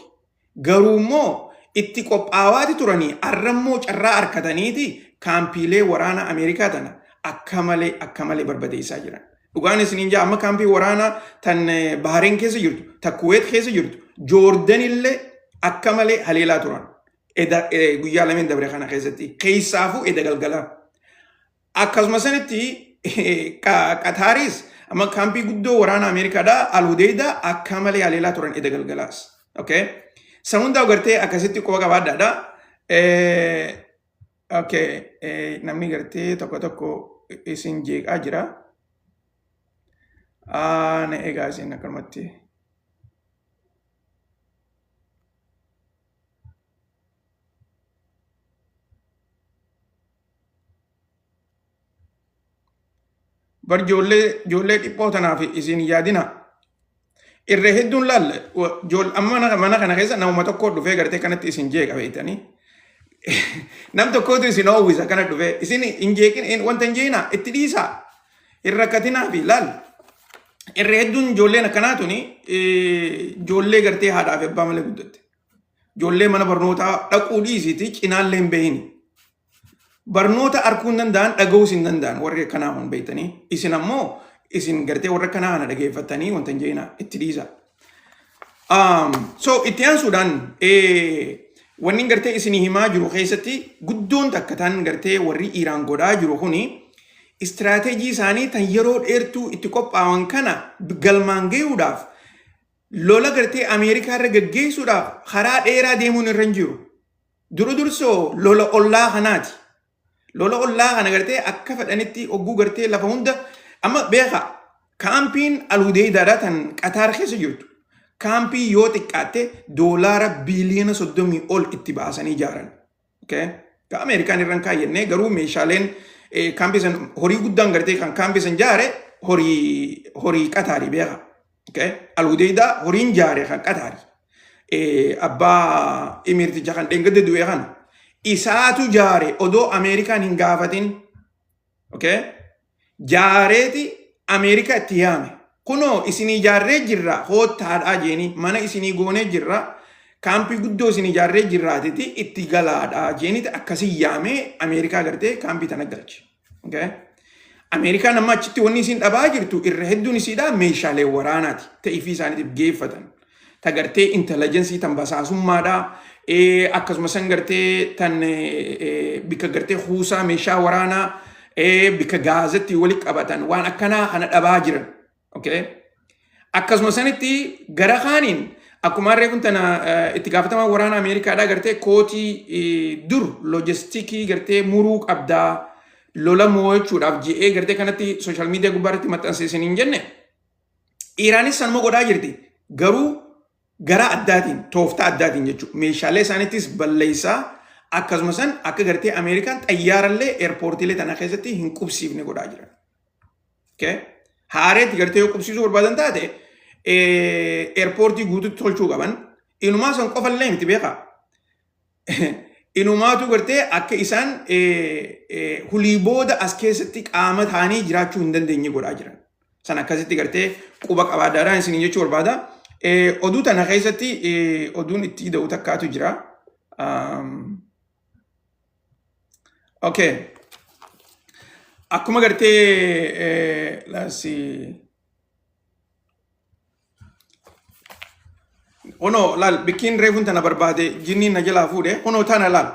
Garuu immoo itti qophaawaati turanii arra immoo carraa arkataniiti kaampiilee waraana Ameerikaa tana akka malee akka malee barbadeessaa jiran. Dhugaan isiniin jaa amma kaampii waraanaa tan Bahareen keessa jirtu, tan Kuweet keessa jirtu, Joordan illee akka malee haleelaa turan. Eda guyyaa lameen dabre kana keessatti keessaafuu eda galgalaa. Akkasuma sanitti Qataaris amma kaampii guddoo waraana Ameerikaadha Al-Hudeyda akka malee haleelaa turan eda galgalaas. Okay. San hundaa gartee akkasitti quba qabaadhaadha. Okay. Namni gartee tokko tokko isin jeeqaa jira. Na eegaa isin akkanumatti. Bar ijoollee ijoollee dhiphoo tanaaf isin yaadina. Irra hedduun laalle amma mana kana keessa namuma tokko dhufee gartee kanatti isin jeeqa beektanii. Nam tokkotu isin oowwisa kana dhufee isin hin jeeqin wanta hin jeeqinaa itti dhiisaa. Hin rakkatinaa fi laal. Irra hedduun ijoolleen akkanaa tuni ijoollee gartee haadhaa fi abbaa malee guddatte. Ijoollee mana barnootaa dhaquu dhiisiiti cinaallee hin bahini. Barnoota arguu hin danda'an dhaga'uus hin danda'an warri akkanaa kun beektanii. Isin ammoo isin gartee warra akkanaa kana dhageeffattanii wanta hin jeeqinaa itti dhiisaa. So itti aansuudhaan wanni gartee isinii himaa jiru keessatti guddoon takka tan gartee warri Iiraan godhaa jiru kuni Istiraateejii isaanii tan yeroo dheertuu itti qophaawan kana galmaan gayuudhaaf lola gartee Ameerikaa irra gaggeessuudhaaf karaa dheeraa deemuun irra hin jiru. Dura dursoo lola ollaa kanaati. Lola ollaa kana gartee akka fedhanitti hogguu gartee lafa hunda amma beeka kaampiin Alhudeeydaadha tan Qataar keessa jirtu. Kaampii yoo xiqqaatte doolaara biiliyoona 30 ol itti baasanii ijaaran. Okay? Ka Ameerikaan irra hin kaayyannee garuu meeshaaleen kaampii san horii guddaan gartee kan kaampii san jaare horii Qataarii beeka. Okay? Alhudeydaa horiin jaare kan Qataari. Abbaa imirticha kan dheengadda du'e kana. Isaatu jaare odoo Ameerikaan hin gaafatin. Okay? Jaareeti Ameerikaa itti yaame. Kunoo isinii jaarree jirra hoottaadhaa jeeni mana isinii goonee jirra kaampii guddoo isinii jaarree jirraatiti itti galaadhaa jeeniti akkasii yaamee Ameerikaa gartee kaampii tana galche. Okay? Ameerikaan amma achitti wanni isiin dhabaa jirtu irra hedduun isiidhaa meeshaalee waraanaati ta'ifii isaaniitiif geeffatan. Ta gartee intelligensii tan basaasummaadhaa akkasuma san gartee tan bikka gartee kuusaa meeshaa waraanaa bikka gaazatti wali qabatan waan akkanaa kana dhabaa jiran. Okay? Akkasuma sanitti gara kaaniin akkuma harree kun tana itti gaafatamaa waraana Ameerikaadhaa gartee kootii dur loojistikii gartee muruu qabdaa lola moo'achuudhaaf je'ee gartee kanatti sooshaal miidiyaa gubbaa irratti maxxanse isiniin jenne. Iraanis sanuma godhaa jirti. Garuu gara addaatiin tooftaa addaatiin jechuudha. Meeshaalee isaaniittis balleessaa akkasuma san akka gartee Ameerikaan xayyaarallee eerpoortiilee tana keessatti hin qubsiifne godhaa jiran. Okay? Haareetti gartee yoo qubsiisuu barbaadan taate eerpoortii guututti tolchuu qaban. Inumaa san qofallee miti beekaa. Inumaatu gartee akka isaan hulii booda as keessatti qaama ta'anii jiraachuu hin dandeenye godhaa jiran. San akkasitti gartee quba qabaadhaadhaan isin jechuu barbaada. Oduu tana keessatti oduun itti ida'u takkaatu jira. Okay. Akkuma gartee let's see. Kunoo laal bikkiin reefuun tana barbaade jinniin na jalaa fuudhe kunoo tana laal.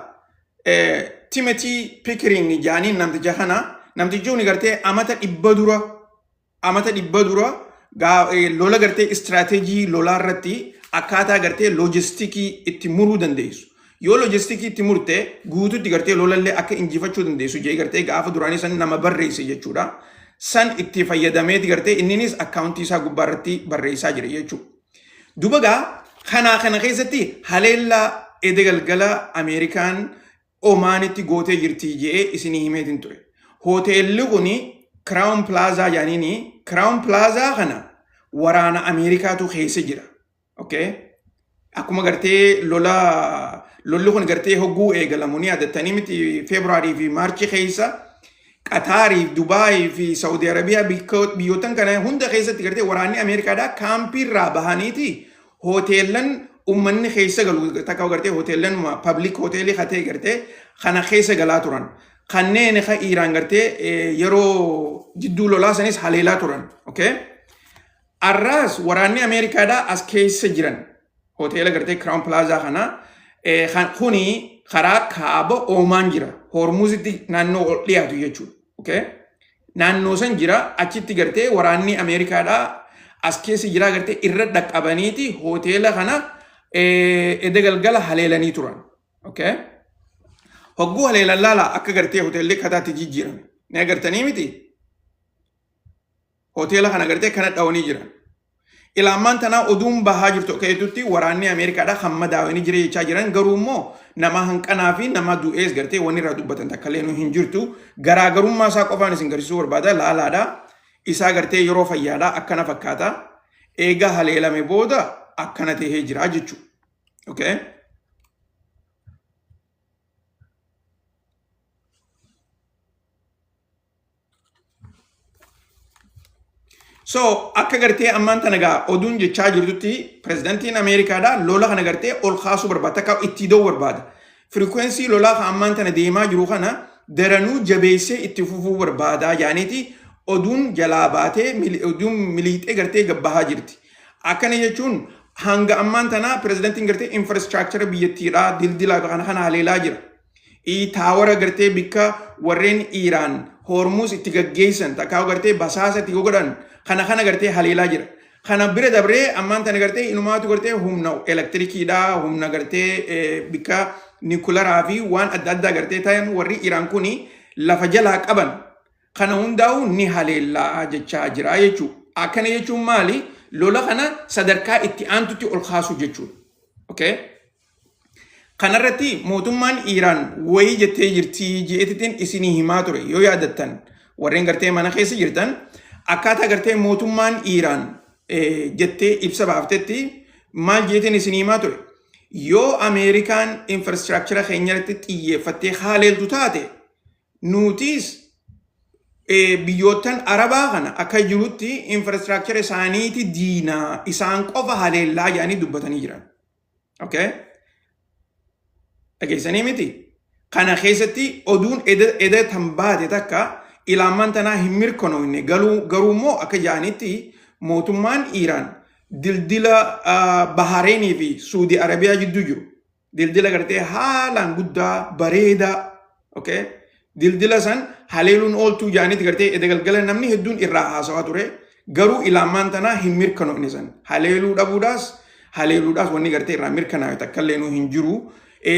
Timothy Pickering jaaniin namticha kana namtichi kun gartee amata 100 dura lola gartee istiraateejii lolaa irratti akkaataa gartee loojistikii itti muruu dandeessu. Yoo loojistikii itti murte guututti gartee lolallee akka injifachuu dandeessu jee gartee gaafa duraanii san nama barreesse jechuudha. San itti fayyadameeti gartee inninis akkaawuntii isaa gubbaa irratti barreessaa jira jechuudha. Duba gaa kanaa kana keessatti haleellaa ede galgala Ameerikaan Omaanitti gootee jirti je'ee isinii himeetiin ture. Hoteelli kuni Crown Plaza jedhaniini Crown Plaza kana waraana Ameerikaatu keessa jira. Okay? Akkuma gartee lola lolli kun gartee hogguu eegalamu ni yaadattanii miti Feebruaarii fi Maarchii keessa Qataarii, Dubaayii fi Saudi Arabiyaa biyyoottan kana hunda keessatti gartee waraanni Ameerikaadhaa kaampii irraa bahaniiti hoteellan uummanni keessa galu takka gartee hoteellan public hoteelii hatee gartee kana keessa galaa turan. Kanneen ka Iiraan gartee yeroo jidduu lolaa sanis haleelaa turan. Okay? Arraas waraanni Ameerikaadhaa as keessa jiran hoteela gartee Crown Plaza kana kuni karaa kaaba Oomaan jira. Hormuzitti naannoo ol dhiyaatu jechuudha. Okay? Naannoo san jira achitti gartee waraanni Ameerikaadhaa as keessa jira gartee irra dhaqqabaniiti hoteela kana eda galgala haleelanii turan. Okay? Hogguu haleelan laala akka gartee hoteelli kataatti jijjiirame. Ni agartanii miti? Hoteela kana gartee kana dhawanii jiran. Ilaamaan tanaa oduun bahaa jirtu akka jettutti waraanni Ameerikaadha kan madaawanii jira jechaa jiran garuu immoo nama hanqanaa fi nama du'ees gartee wanni irraa dubbatan takka illee hin jirtu. Garaagarummaa isaa qofaan isin garsiisuu barbaada laalaadha. Isaa gartee yeroo fayyaadha akkana fakkaata. Eega haleelame booda akkana tahee jira jechuudha. Okay. So akka gartee ammaan tana gaa oduun jechaa jirtutti pirezidantiin Ameerikaadhaa lola kana gartee ol kaasuu barbaada takka itti ida'uu barbaada. Firikweensii lolaa kan ammaan tana deemaa jiru kana daranuu jabeessee itti fufuu barbaada jaaniiti oduun jalaa baatee oduun miliixee gartee gabbahaa jirti. Akkana jechuun hanga ammaan tanaa pirezidantiin gartee infraastiraakchara biyyattiidhaa dildilaa kana kana haleelaa jira. Tower gartee bikka warreen Iiraan Hormuz itti gaggeessan, takkaa gartee basaasa itti godhan kana gartee haleelaa jira. Kana bira dabree ammaan tana gartee inumaatu gartee humna elektirikiidhaa, humna gartee bikka nuclearaa fi waan adda addaa gartee ta'an warri Iiraan kuni lafa jalaa qaban kana hundaa'u ni haleellaa jechaa jira jechuudha. Akkana jechuun maali? Lola kana sadarkaa itti aantutti ol kaasuu jechuudha. Okay? Kanarratti mootummaan Iiraan wayii jettee jirti je'eetitiin isinii himaa ture. Yoo yaadattan, warreen gartee mana keessa jirtan, akkaataa gartee mootummaan Iiraan jettee ibsa baaftetti maal jeetiin isinii himaa ture. Yoo Ameerikaan infrastructure keenya irratti xiyyeeffattee haaleeltu taate, nutis biyyoottan Arabaa kana akka jirutti infrastructure isaaniiti diinaa isaan qofa haleellaa jedhanii dubbatanii jiran. Okay? Dhageessanii miti? Kana keessatti oduun eda tan baate takka ilaamaan tanaa hin mirkanoofne, garuu immoo akka jedhanitti mootummaan Iiraan dildila Bahareenii fi Suudi Arabiyaa jidduu jiru. Dildila gartee haalaan guddaa bareedaa. Okay? Dildila san haleeluun ooltuu jedhanitti gartee eda galgala namni hedduun irraa haasawaa ture. Garuu ilaamaan tanaa hin mirkanoofne san. Haleeluu dhabuudhaas haleeluudhaas wanni gartee irraa mirkanaa'e takka illee nuu hin jiru.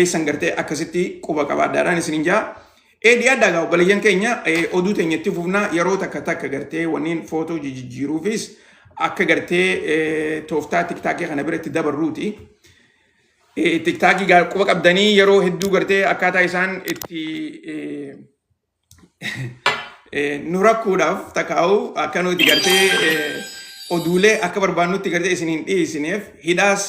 San gartee akkasitti quba qabaadhaadhaan isin jaa. Dhiyaadhaa gaa obboleeyyan keenya, oduu teenya itti fufnaa. Yeroo takka takka gartee wanniin footoo jijjiiruufis akka gartee tooftaa TikTokii kana biratti dabarruuti. TikTokii quba qabdanii, yeroo hedduu gartee akkaataa isaan itti nu rakkuudhaaf takkaa'u akka nuti gartee oduulee akka barbaannutti gartee isin hin dhiyeessineef hidhaas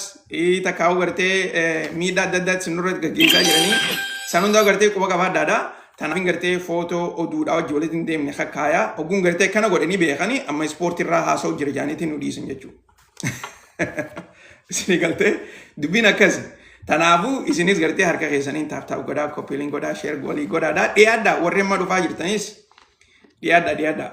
takkaa'u gartee miidhaa adda addaatti isin nurra gaggeessaa jiranii san hundaa gartee quba qabaadhaadha. Tanaaf gartee footoo oduudhaa wajji walitti hin deemne kakkaayaa ogguun gartee kana godhanii beekanii amma ispoortii irraa haasa'u jira jaaniitiin nu dhiisan jechuudha. Isinii galtee dubbiin akkasi. Kanaafuu isinis gartee harka keessaniin tap tap godhaa, copy link godhaa, share walii godhaadhaa. Dhiyaadhaa, warri amma dhufaa jirtanis dhiyaadhaa, dhiyaadhaa.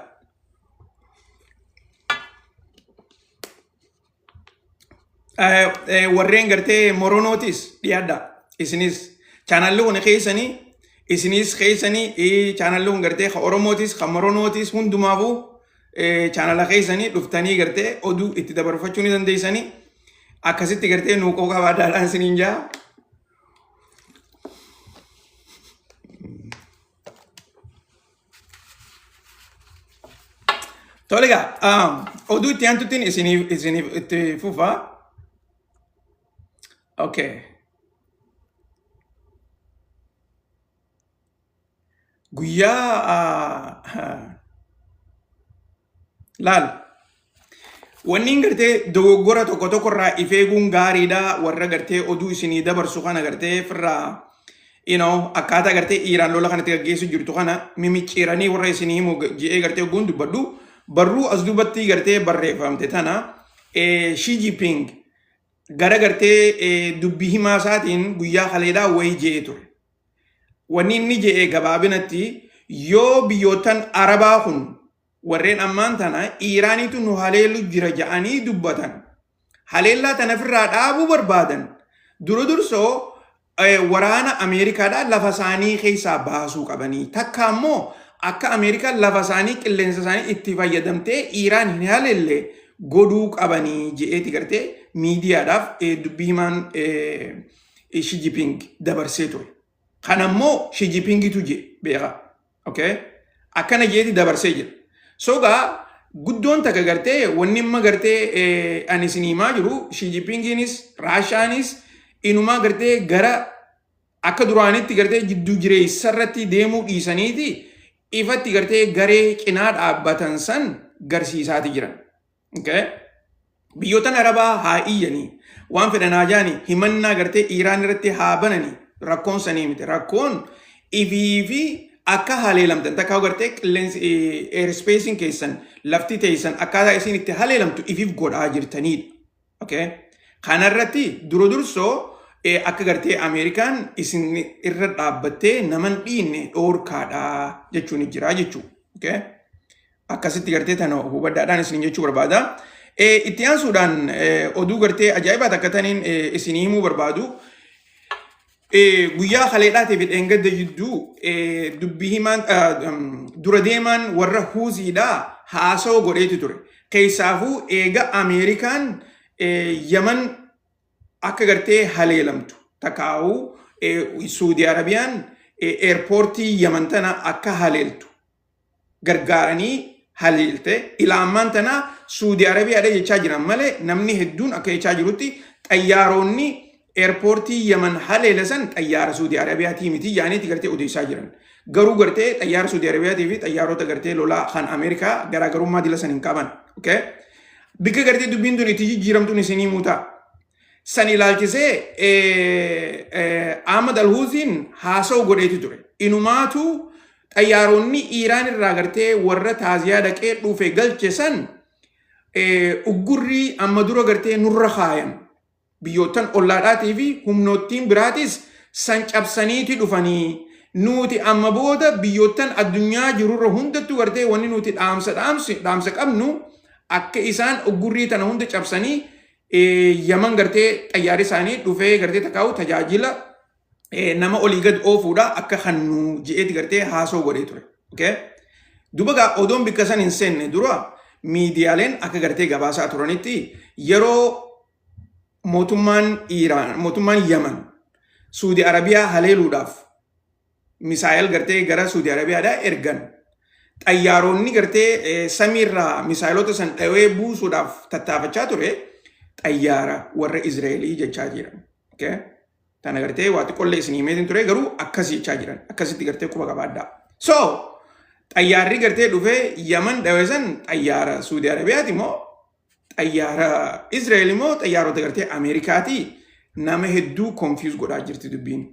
Warreen gartee moronootis dhiyaadhaa. Isinis chaanalli kun keessanii, isinis keessanii, chaanalli kun gartee ka Oromootis ka moronootis hundumaafuu chaanala keessanii dhuftanii gartee oduu itti dabarfachuu ni dandeessanii. Akkasitti gartee nuu qooqa qabaadhaadhaan isiniin jaa. Tole egaa, oduu itti aantuttiin isiniif itti fufa. Okay. Guyyaa laal. Wanni gartee dogoggora tokko tokko irraa if eeguun gaariidha. Warra gartee oduu isinii dabarsu kana gartee firraa akkaataa gartee Iiraan lola kanatti gaggeessu jirtu kana mimicciiranii warra isinii himu je'ee gartee ogguun dubbadhu, barruu as duubatti gartee barreeffamte tana Xi Jinping gara gartee dubbii himaa isaatiin guyyaa kaleedhaa wayii je'ee ture. Wanni inni je'e gabaabinatti, yoo biyyoottan Arabaa kun warreen ammaan tana Iiraaniitu nu haleelu jira ja'anii dubbatan, haleellaa tana ofirraa dhaabuu barbaadan, dura dursoo waraana Ameerikaadhaa lafa isaanii keessaa baasuu qabanii, takka ammoo akka Ameerikaan lafa isaanii, qilleensa isaanii itti fayyadamtee Iiraan hin haleelle godhuu qabanii je'eeti gartee miidiyaadhaaf dubbii himaan Xi Jinping dabarsee ture. Kanammoo Xi Jinpingitu je beeka. Okay? Akkana jeeti dabarsee jira. Sogaa guddoon takka gartee wanni amma gartee ani isin himaa jiru, Xi Jinpingiinis Raashaanis inumaa gartee gara akka duraanitti gartee jidduu jireessa irratti deemuu dhiisaniiti ifatti gartee garee cinaa dhaabbatan san garsiisaati jiran. Okay? Biyyoottan Arabaa haa iyyanii, waan fedhan haa jaanii, himannaa gartee Iiraan irratti haa bananii, rakkoon sanii miti. Rakkoon ifii fi akka haleelamtan, takka gartee qilleensi airspacein keessan, lafti teessan akkaataa isin itti haleelamtu ifiif godhaa jirtanidha. Okay? Kanarratti dura dursoo akka gartee Ameerikaan isin irra dhaabbattee naman dhiinne dhoorkaadha jechuun jira jechuudha. Okay? Akkasitti gartee tana hubadhaadhaan isin jechuu barbaada. Itti aansuudhaan oduu gartee ajaa'ibaa takka taniin isinii himuu barbaadu. Guyyaa kaleedhaatii fi dheengadda jidduu dubbii himaan dura deemaan warra Huuziidhaa haasawaa godheeti ture. Keessaafuu eega Ameerikaan Yaman akka gartee haleelamtu takkaa'uu Suudi Arabiyaan eerpoortii Yaman tana akka haleeltu gargaaranii haleelte ilaa ammaan tana Suudi Arabiyaadha jechaa jiran malee, namni hedduun akka jechaa jirutti xayyaaroonni eerpoortii Yaman haleele san xayyaara Suudi Arabiyaatii miti jaaniiti gartee odeessaa jiran. Garuu gartee xayyaara Suudi Arabiyaatii fi xayyaarota gartee lolaa kan Ameerikaa garaagarummaa dila san hin qaban. Okay? Bikka gartee dubbiin tun itti jijjiiramtuun isinii mutaa. San ilaalchisee Ahmad Alhuuziin haasa'u godheeti ture. Inumaatu xayyaaronni Iiraan irraa gartee warra taaziyaa dhaqee dhufe galche san uggurrii amma dura gartee nurra kaayan. Biyyoottan ollaadhaatii fi humnoottiin biraatis san cabsaniiti dhufanii, nuti amma booda biyyoottan addunyaa jirurra hundattuu gartee wanni nuti dhaamsa dhaamsa qabnu akka isaan uggurrii tana hunda cabsanii Yaman gartee xayyaarri isaanii dhufee gartee takkaa'u tajaajila nama olii gad oofuudha akka kannu je'eeti gartee haasoo godhee ture. Okay? Duba gaa odoon bikka san hin seenne dura miidiyaaleen akka gartee gabaasaa turanitti, yeroo mootummaan Iiraan, mootummaan Yaman Suudi Arabiyaa haleeluudhaaf misaayil gartee gara Suudi Arabiyaadhaa ergan, xayyaaronni gartee samiirraa misaayilota san dhawee buusuudhaaf tattaafachaa ture xayyaara warra Izraa'elii jechaa jiran. Okay? Tana gartee waa xiqqollee isin himeetiin ture, garuu akkas jechaa jiran, akkasitti gartee quba qabaadhaa. So xayyaarri gartee dhufee Yaman dhawe san xayyaara Suudi Arabiyaati moo xayyaara Izraa'el immoo xayyaarota gartee Ameerikaati, nama hedduu confuse godhaa jirti dubbiin.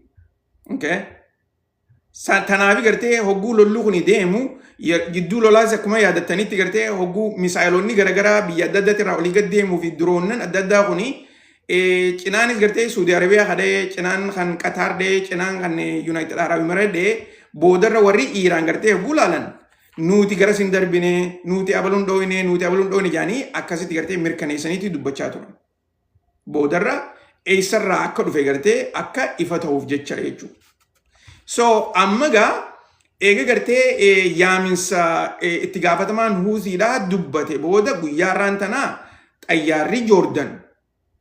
Okay? Tanaafi gartee hogguu lolluu kun deemu jidduu lolaas akkuma yaadattanitti gartee hogguu misaayilonni garaagaraa biyya adda addaatti irraa olii gad deemuu fi diroonnan adda addaa kuni cinaanis gartee Suudi Arabiyaa kadhee, cinaan kan Qataar dhee, cinaan kan United Arab Emirates dhee, boodarra warri Iiraan gartee hogguu laalan nuti garas hin darbine, nuti abaluun dhooyne, nuti abaluun dhooyne jedhanii akkasitti gartee mirkaneessaniiti dubbachaa turan. Boodarra eessarraa akka dhufe gartee akka ifa ta'uuf jecha jechuudha. So amma gaa eega gartee yaaminsa itti gaafatamaan Huuziidhaa dubbate booda guyyaa har'aan tanaa xayyaarri Joordan.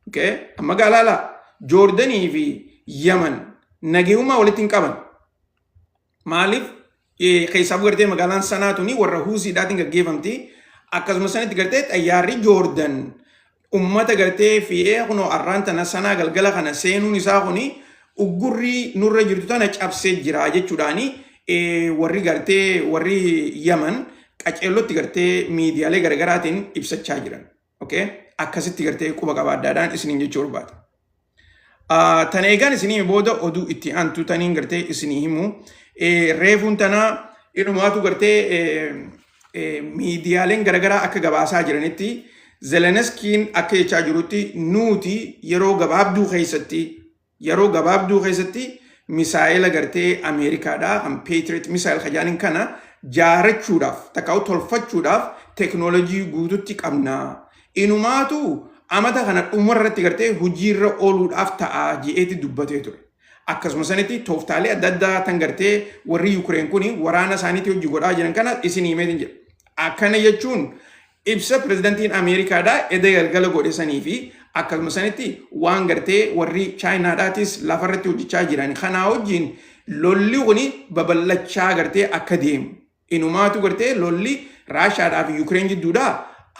Okay? Amma gaa laala, Joordanii fi Yaman nagayummaa walitti hin qaban. Maaliif? Keessaafuu gartee magaalaan Sanaa tuni warra Huuziidhaatiin gaggeeffamti. Akkasuma sanitti gartee xayyaarri Joordan ummata gartee fe'ee kunoo arraan tana Sanaa galgala kana seenuun isaa kuni uggurrii nurra jirtu tana cabsee jira jechuudhaani warri gartee warri Yaman qaceellotti gartee miidiyaalee garaagaraatiin ibsachaa jiran. Okay? Akkasitti gartee quba qabaaddaadhaan isiniin jechuu barbaada. Tana eegaan isinii booda oduu itti aantu taniin gartee isinii himu. Reefuun tanaa inumaatu gartee miidiyaaleen garaagaraa akka gabaasaa jiranitti, Zelenskiin akka jechaa jirutti, nuti yeroo gabaabduu keessatti misaa'ela gartee Ameerikaadhaa kan Patriot missile kajaaniin kana jaarachuudhaaf takkaa'u tolfachuudhaaf teeknoolojii guututti qabna. Inumaatu amata kana dhumarratti gartee hojiirra ooluudhaaf ta'a je'eeti dubbatee ture. Akkasuma sanitti tooftaalee adda addaa tan gartee warri Yukireen kuni waraana isaaniitti hojii godhaa jiran kana isin himeetiin jira. Akkana jechuun ibsa pirezidantiin Ameerikaadhaa eda galgala godhe sanii fi akkasuma sanitti waan gartee warri Chaayinaadhaatis lafarratti hojjechaa jiran kanaa wajjin lolli kuni babal'achaa gartee akka deemu. Inumaatu gartee lolli Raashaadhaa fi Yukireen jidduudhaa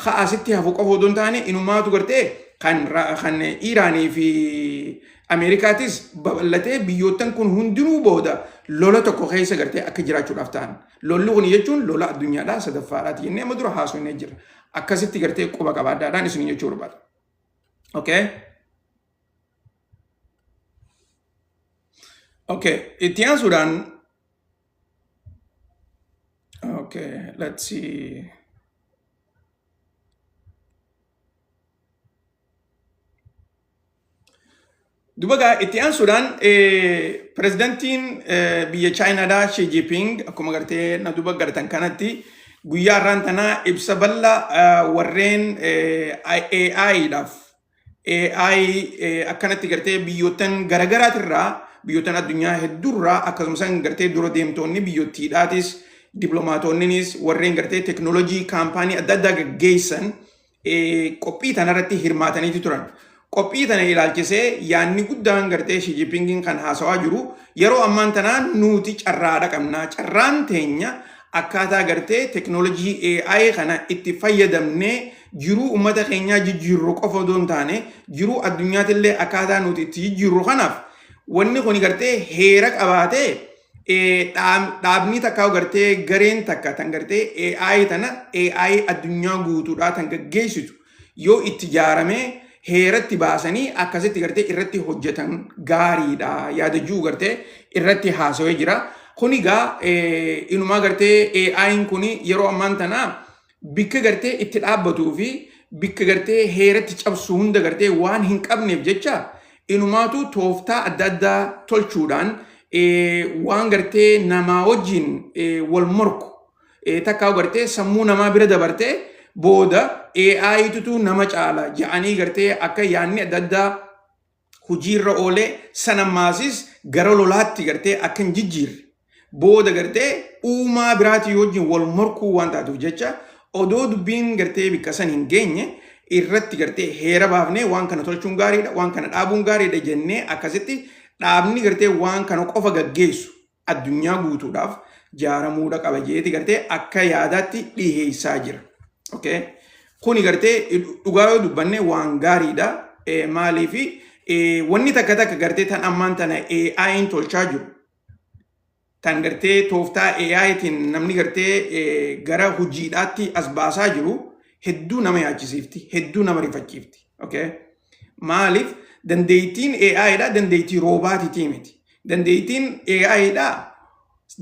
ka asitti hafu qofa odoo hin taane, inumaatu gartee kan Iiraanii fi Ameerikaatis babal'atee biyyoottan kun hundinuu booda lola tokko keessa gartee akka jiraachuudhaaf ta'an. Lolli kun jechuun lola addunyaadhaa sadaffaadhaati jennee amma dura haasofnee jira. Akkasitti gartee quba qabaadhaadhaan isin jechuu barbaada. Okay. Okay. Itti aansuudhaan, okay, let's see. Duba gaa itti aansuudhaan pirezidantiin biyya Chaayinaadhaa Xi Jinping akkuma gartee na duba gartan kanatti guyyaa har'aan tanaa ibsa bal'aa warreen AI-dhaaf AI akkanatti gartee biyyoottan garaagaraatirraa Biyyoottan addunyaa hedduurraa, akkasumas gartee dura deemtoonni biyyottiidhaatis, diploomaatoonnis, warreen gartee teknoolojii kaampaanii adda addaa gaggeessan qophii tanarratti hirmaataniiti turan. Qophii tana ilaalchisee yaanni guddaan gartee Xi Jinpingin kan haasawaa jiru, yeroo ammaan tanaa nuti carraadha qabna. Carraan teenya akkaataa gartee teknoolojii AI kana itti fayyadamnee jiruu uummata keenyaa jijjiirru qofa odoo hin taane, jiruu addunyaatillee akkaataa nuti itti jijjiirru. Kanaaf wanni kun gartee heera qabaatee, dhaabni takka gartee gareen takka tan gartee AI tana, AI addunyaa guutuudhaa tan gaggeessitu yoo itti ijaaramee, heeratti baasanii akkasitti gartee irratti hojjetan gaariidha yaadajuu gartee irratti haasawee jira. Kun egaa inumaa gartee AI'n kun yeroo ammaan tanaa bikka gartee itti dhaabbatuu fi bikka gartee heeratti cabsu hunda gartee waan hin qabneef jecha, inumaatu tooftaa adda addaa tolchuudhaan waan gartee namaa wajjin wal morku takkaa gartee sammuu namaa bira dabartee, booda AI tutu nama caala ja'anii gartee akka yaanni adda addaa hojiirra oolee, sanamaasis gara lolaatti gartee akka hin jijjiirre, booda gartee uumaa biraatii wajjin wal morkuu waan taatuuf jecha, odoo dubbiin gartee bikka san hin geenye irratti gartee heera baafnee waan kana tolchuun gaariidha, waan kana dhaabuun gaariidha jennee, akkasitti dhaabni gartee waan kana qofa gaggeessu addunyaa guutuudhaaf jaaramuudha qaba jeeti gartee akka yaadaatti dhiheessaa jira. Okay? Kuni gartee dhugaa yoo dubbanne waan gaariidha. Maaliifi wanni takka takka gartee tan ammaan tana AI'n tolchaa jiru, tan gartee tooftaa AI'tiin namni gartee gara hojiidhaatti as baasaa jiru, hedduu nama yaachisiifti, hedduu nama rifachiifti. Okay? Maaliif dandeettiin AI'dha dandeettii roobootiitii miti. Dandeettiin AI'dha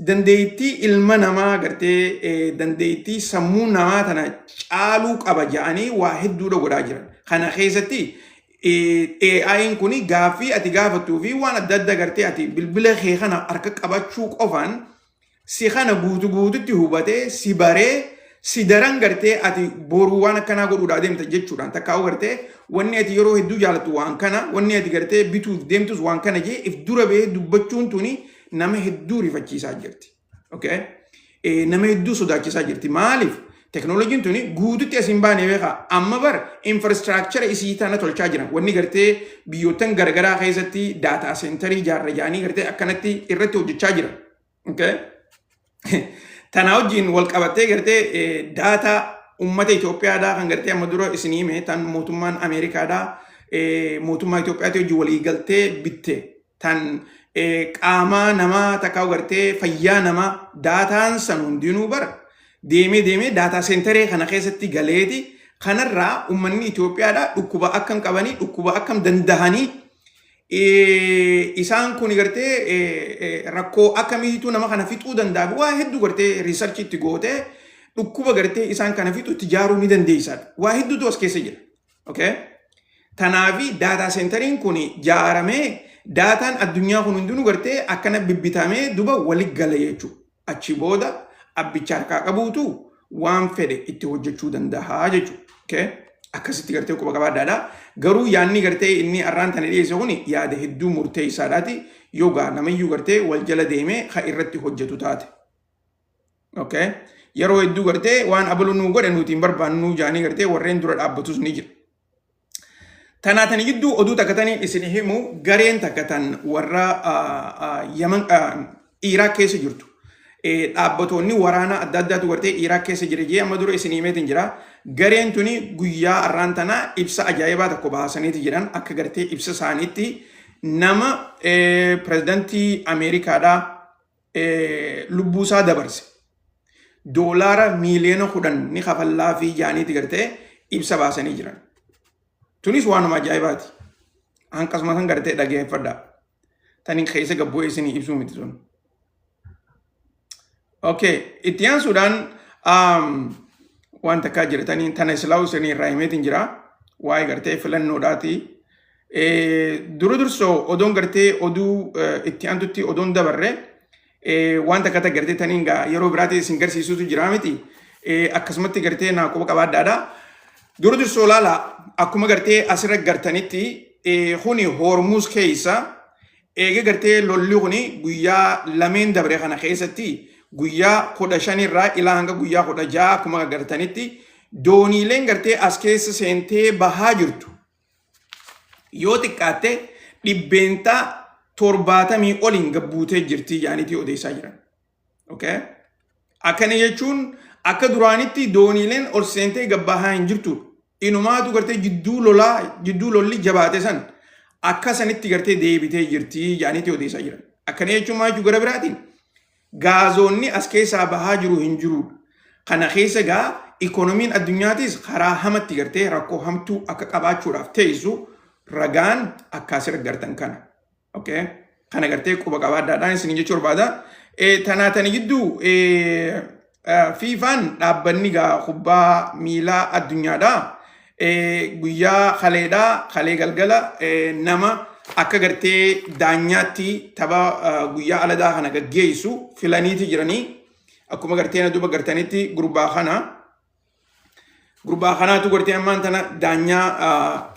dandeettii ilma namaa gartee dandeettii sammuu namaa tana caaluu qaba jedhanii waa hedduudha godhaa jiran. Kana keessatti AI'n kun gaaffii ati gaafattuu fi waan adda addaa gartee ati bilbila kee kana harka qabachuu qofaan si kana guutu guututti hubatee, si baree, si daran gartee ati boruu waan akkanaa godhuudhaa deemta jechuudhaan, takkaa'u gartee wanni ati yeroo hedduu jaalattu waan kana, wanni ati gartee bituuf deemtus waan kana jee if dura bahee dubbachuun tuni nama hedduu rifachiisaa jirti. Okay? Nama hedduu sodaachisaa jirti. Maaliif? Teknooloojiin tuni guututti as hin baane beekaa. Amma bar infrastructure isii tana tolchaa jiran. Wanni gartee biyyoottan garagaraa keessatti data centerii ijaarra jedhanii gartee akkanatti irratti hojjechaa jiran. Okay? Tana wajjin wal qabattee gartee data uummata Itoophiyaadhaa kan gartee amma dura isinii hime, tan mootummaan Ameerikaadhaa mootummaa Itoophiyaatti wajjin walii galtee bitte, tan qaama namaa takkaa gartee fayyaa namaa, dataan san hundinuu bara deemee deemee data centeree kana keessatti galeeti, kanarraa uummanni Itoophiyaadhaa dhukkuba akkam qabanii, dhukkuba akkam dandahanii, isaan kun gartee rakkoo akkamiitu nama kana fixuu danda'a, waa hedduu gartee researchii itti gootee dhukkuba gartee isaan kana fixu itti ijaaruu ni dandeessaadha. Waa hedduutu as keessa jira. Okay? Tanaafi data centeriin kun ijaaramee, dataan addunyaa kun hundinuu gartee akkana bibbitamee duba wali gala jechuudha. Achi booda abbicha harkaa qabuutu waan fedhe itti hojjechuu danda'a jechuudha. Okay? Akkasitti gartee quba qabaadhaadha. Garuu yaadni gartee inni arraan tana dhiyeesse kun yaada hedduu murteessaadhaati. Yoogaa namayyuu gartee wal jala deemee kan irratti hojjetu taate. Okay? Yeroo hedduu gartee waan abalu nuu godhe nuti hin barbaannu jaanii gartee warreen dura dhaabbatus ni jira. Tanaatani gidduu oduu takka tanii isin himu, gareen takka tan warra Yaman, Iraaq keessa jirtu. Dhaabbatoonni waraanaa adda addaatu gartee Iraaq keessa jira jee amma dura isin himeetiin jira. Gareen tuni guyyaa har'aan tanaa ibsa ajaa'ibaa tokko baasaniiti jiran. Akka gartee ibsa isaaniitti nama pirezidantii Ameerikaadhaa lubbuusaa dabarse doolaara miiliyoona 10 ni kafallaa fi jaaniiti gartee ibsa baasanii jiran. Tunis waanuma ajaa'ibaati. Hanqasuma kan gartee dhageeffadha. Tani keessa gabbu'ee isinii ibsuu miti sun. Okay, itti aansuudhaan waan takkaa jiratanii tana islaawu isinii irraa himeetiin jira. Waa'ee gartee filannoodhaati. Dura dursoo odoon gartee oduu itti aantutti odoon dabarre, waan takka takka gartee taniin gaa yeroo biraatti isin garsiisutu jira miti. Akkasumatti gartee naa quba qabaadhaadha. Dura dursoo laala, akkuma gartee asirra gartanitti, kuni Hormuz keessa Eega gartee lolli kuni guyyaa lameen dabre kana keessatti guyyaa 15 irraa ilaa hanga guyyaa 16 akkuma agartanitti dooniileen gartee as keessa seentee bahaa jirtu yoo xiqqaatte 70% oliin gabbuutee jirti jedhaniitii odeessaa jiran. Okay? Akkana jechuun akka duraanitti dooniileen ol seentee gabbahaa hin jirtu. Inumaatu gartee jidduu lolaa jidduu lolli jabaate san akka sanitti gartee deebitee jirti jedhaniitii odeessaa jiran. Akkana jechuun maal jechuu gara biraatiin gaazoonni as keessaa bahaa jiru hin jiru. Kana keessa gaa ikoonomiin addunyaatis karaa hamatti gartee rakkoo hamtuu akka qabaachuudhaaf teessu ragaan akka asirra gartan kana. Okay. Kana gartee quba qabaadhaadhaan isin jechuu barbaada. Tanaa tani gidduu FIFAn dhaabbanni gaa kubbaa miilaa addunyaadha. Guyyaa kaleedha kalee galgala nama akka gartee daanyaatti tapha guyyaa aladaa kana gaggeessu filaniiti jiranii. Akkuma gartee na duba gartanitti gurbaa kana. Gurbaa kanaatu gartee ammaan tana daanyaa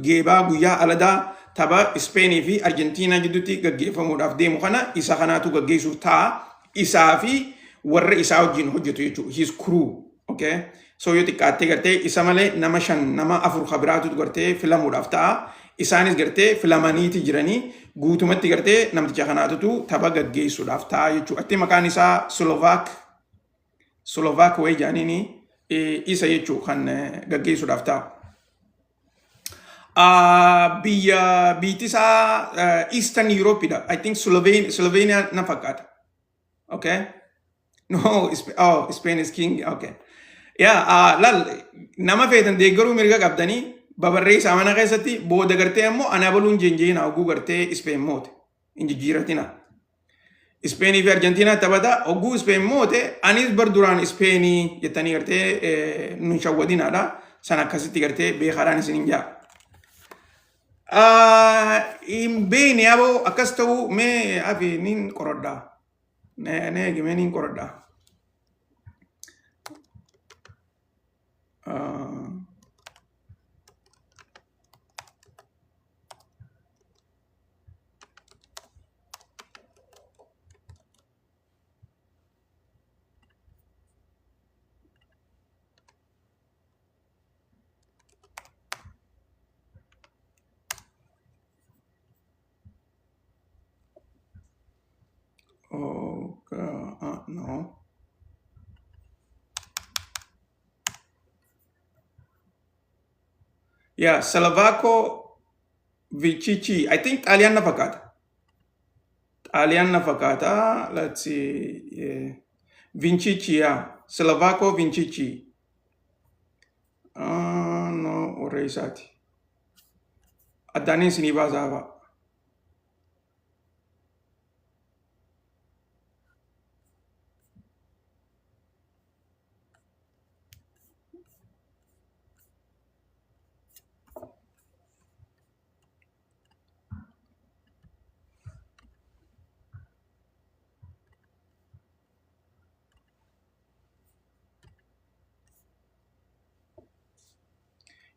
geebaa guyyaa aladaa tapha Ispeenii fi Arjentiinaa gidduutti gaggeeffamuudhaaf deemu kana isa kanaatu gaggeessuuf ta'a. Isaa fi warra isaa wajjin hojjetu jechuudha. His crew. Okay. So yoo xiqqaattee gartee isa malee nama shan nama afur ka biraatu gartee filamuudhaaf ta'a. Isaanis gartee filamaniiti jiranii guutumatti gartee namticha kanaatutu tapha gaggeessuudhaaf ta'a jechuudha. Atti maqaan isaa Slovaak Slovak wayii jedhaniini isa jechuu kan gaggeessuudhaaf taa'u. Biyya biitti isaa Eastern Europeidha. I think Slovenia na fakkaata. Okay. No, oh, Spain is king. Okay. Yeah, lal nama feetan deeggaruu mirga qabdanii babarreessaa mana keessatti booda gartee ammoo ana baluun jenjeena hogguu gartee Spain moote. Hin jijjiiratina. Ispeenii fi Arjentiinaa taphata. Hogguu Ispeen moote anis bar duraan Ispeenii jettanii gartee nun shawwadinaadha. San akkasitti gartee beekaadhaan isin hin jaa. Hin beekne aboo akkas ta'uu mee afi nin qoradha. Nee eegi mee nin qoradha. Oh, God, no. Yeah, Salavaco Vichichi. I think Xaaliyaan na fakkaata. Xaaliyaan na fakkaata. Let's see. Yeah. Vincici, yeah. Salavaco Vincici. Ah, no, warra isaati. Addaaniin isinii baasaa fa'a.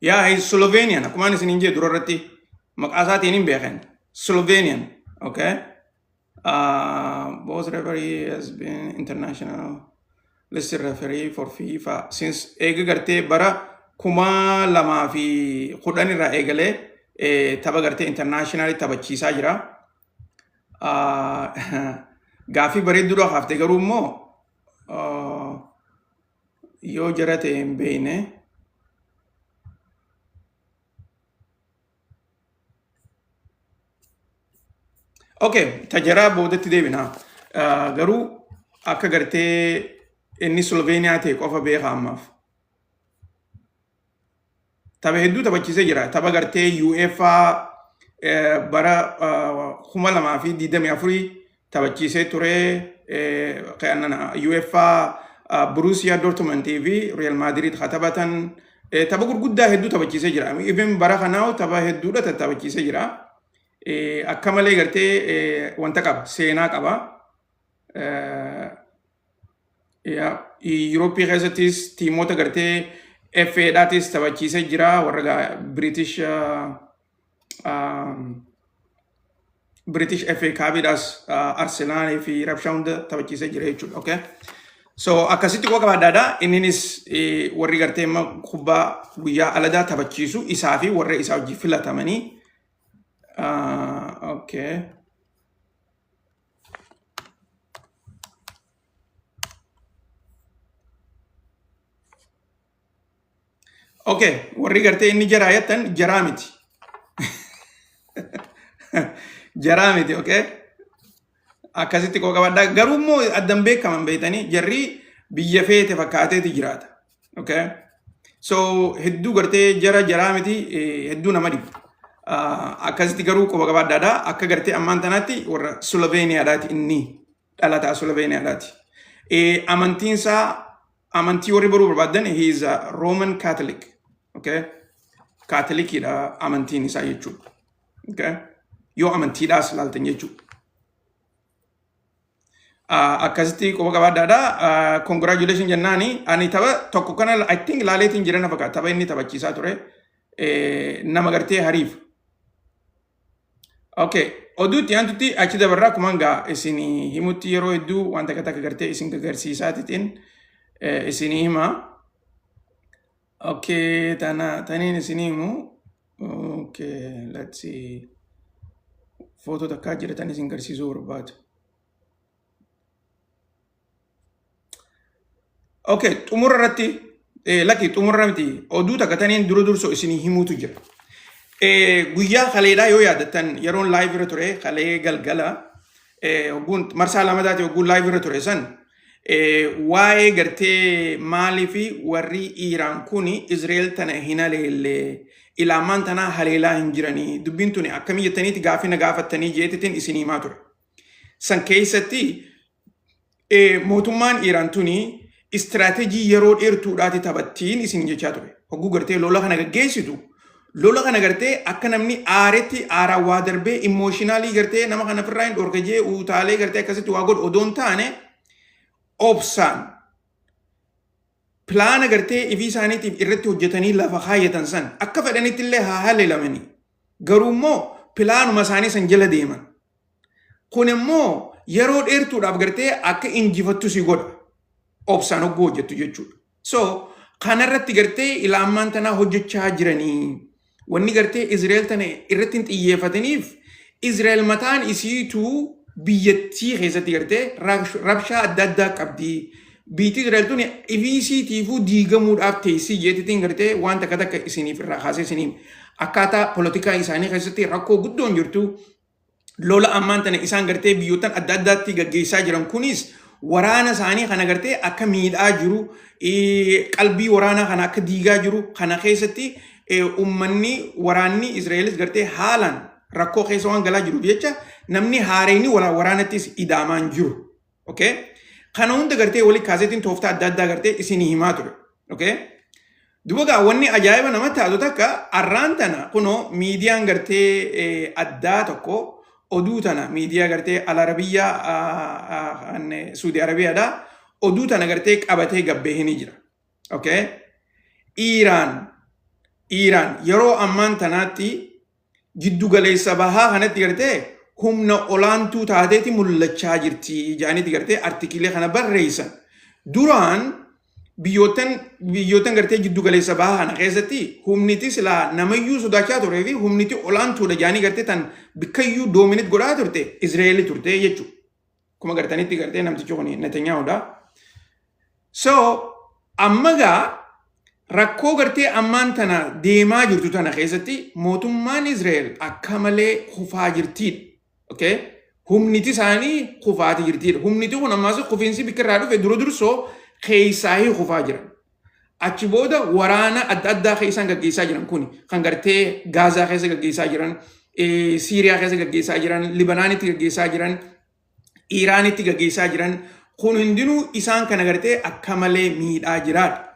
Yaa he's Slovenian. Akkuma ani isiniin jedhu dura irratti maqaa isaatiin hin beekan. Slovenian. Okay. Both referee has been international listed referee for FIFA since eega gartee bara 2010 irraa eegalee tapha gartee international taphachiisaa jira. Gaaffii bareedduudha kaafte garuu immoo yoo jara ta'e hin beekne. Okay, ta jaraa boodatti deebina. Garuu akka gartee inni Sloveeniyaa ta'e qofa beeka ammaaf. Tapha hedduu taphachiisee jira. Tapha gartee UEFA bara 2024 taphachiisee ture. UEFA Borussia Dortmund fi Real Madrid haa taphatan. Tapha gurguddaa hedduu taphachiisee jira. Even bara kanaa tapha hedduudha taphachiisee jira. Akka malee gartee wanta qaba, seenaa qaba. Yuurooppii keessattis tiimoota gartee FA dhaatis taphachiisee jira. Warra British British FA Cupiidhaas Arsenaalii fi rabshaa hunda taphachiisee jira jechuudha. Okay? So akkasitti quba qabaadhaadha. Inninis warri gartee amma kubbaa guyyaa aladaa taphachiisu isaa fi warra isaa hojii filatamanii. Okay. Okay, warri gartee inni jaraa jettan jaraa miti. Jaraa miti, okay? Akkasitti quba qabadhaa. Garuu immoo addan beekaman beektanii jarri biyya feete fakkaateeti jiraata. Okay? So hedduu gartee jara jaraa miti hedduu nama dhibu. Akkasitti garuu quba qabadhaadha. Akka gartee ammaan tanaatti warra Sloveeniyaadhaati inni dhalataa Sloveeniyaadhaati. Amantiin isaa amantii warri baruu barbaadan he is a Roman Catholic. Okay? Kaatolikiidha amantiin isaa jechuudha. Okay? Yoo amantiidhaas ilaaltan jechuudha. Akkasitti quba qabaadhaadha. Congratulation jennaani. Ani tapha tokko kana I think laaleetiin jira na fakkaata. Tapha inni taphachiisaa ture. Nama gartee hariif. Okay. Oduu itti aantutti achi dabarraa kumaan gaa isin himutti yeroo hedduu waan takka takka gartee isin garsiisaatiitiin isinii hima. Okay, tana taniin isinii himu. Okay, let's see. Footoo takkaa jira tan isin garsiisuu barbaadu. Okay, xumura irratti lakki xumura miti oduu takka taniin dura dursoo isinii himuutu jira. Guyyaa kaleedhaa yoo yaadattan yeroon live irra ture kalee galgala hogguun marsaa lamataati hogguun live irra ture san waa'ee gartee maalii fi warri Iiraan kuni Israa'el tana hin haleelle ilaamaan tanaa haleelaa hin jiranii dubbiin tuni akkamii jettaniiti gaafii na gaafattanii jeetitiin isinii himaa ture. San keessatti mootummaan Iiraan tuni istiraateejii yeroo dheertuudhaati taphattiin isin jechaa ture. Hogguu gartee lola kana gaggeessitu lola kana gartee akka namni aaretti aaraan waa darbee immooshinaalii gartee nama kana ofirraa hin dhorka jee utaalee gartee akkasitti waa godhu odoo hin taane obsaan pilaana gartee ifii isaaniitiif irratti hojjetanii lafa kaayyatan san akka fedhanitti illee haa haleelamanii garuu immoo pilaanuma isaanii san jala deeman. Kun immoo yeroo dheertuudhaaf gartee akka injifattu si godha. Obsaan hogguu hojjettu jechuudha. So kanarratti gartee ilaamaan tanaa hojjechaa jiranii. Wanni gartee Israa'el tana irratti hin xiyyeeffataniif Israa'el mataan isiituu biyyattii keessatti gartee rabshaa adda addaa qabdi. Biyyi Israa'el tun ifii isiitiifuu diigamuudhaaf teessii jeetitiin gartee waan takka takka isiniif irraa kaasee isiniif akkaataa polotikaa isaanii keessatti rakkoo guddoon jirtu lola ammaan tana isaan gartee biyyoottan adda addaatti gaggeessaa jiran kunis waraana isaanii kana gartee akka miidhaa jiru qalbii waraanaa kana akka diigaa jiru kana keessatti ummanni waraanni Israa'elis gartee haalaan rakkoo keessa waan galaa jiruuf jecha namni haareenii waraanattis idaamaan jiru. Okay? Kana hunda gartee wali kaaseetiin tooftaa adda addaa gartee isinii himaa ture. Okay? Duba gaa wanni ajaa'iba nama taatu takka arraan tana kunoo miidiyaan gartee addaa tokko oduu tana miidiyaa gartee Al-Arabiyyaa Suudi Arabiyaadha oduu tana gartee qabatee gabbee ni jira. Okay? Iiraan Iiraan yeroo ammaan tanaatti jiddu galeessa bahaa kanatti gartee humna olaantuu taateeti mul'achaa jirti jedhaniiti gartee artikiilee kana barreessan. Duraan biyyoottan gartee jiddu galeessa bahaa kana keessatti humniti silaa namayyuu sodaachaa turee fi humniti olaantuudha jedhanii gartee tan bikkayyuu doominit godhaa turte Izreeli turte jechuudha. Akkuma gartanitti gartee namtichi kun Netanyaahudha. So amma gaa rakkoo gartee ammaan tana deemaa jirtu tana keessatti mootummaan Israa'el akka malee kufaa jirtiidha. Okay? Humniti isaanii kufaati jirtiidha. Humniti kun ammaas kufiinsi bikka irraa dhufe dura dursoo keessaahii kufaa jiran. Achi booda waraana adda addaa keessaan gaggeessaa jiran kuni kan gartee Gaazaa keessa gaggeessaa jiran, Siiriyaa keessa gaggeessaa jiran, Libanaanitti gaggeessaa jiran, Iiraanitti gaggeessaa jiran kun hundinuu isaan kana gartee akka malee miidhaa jiraadha.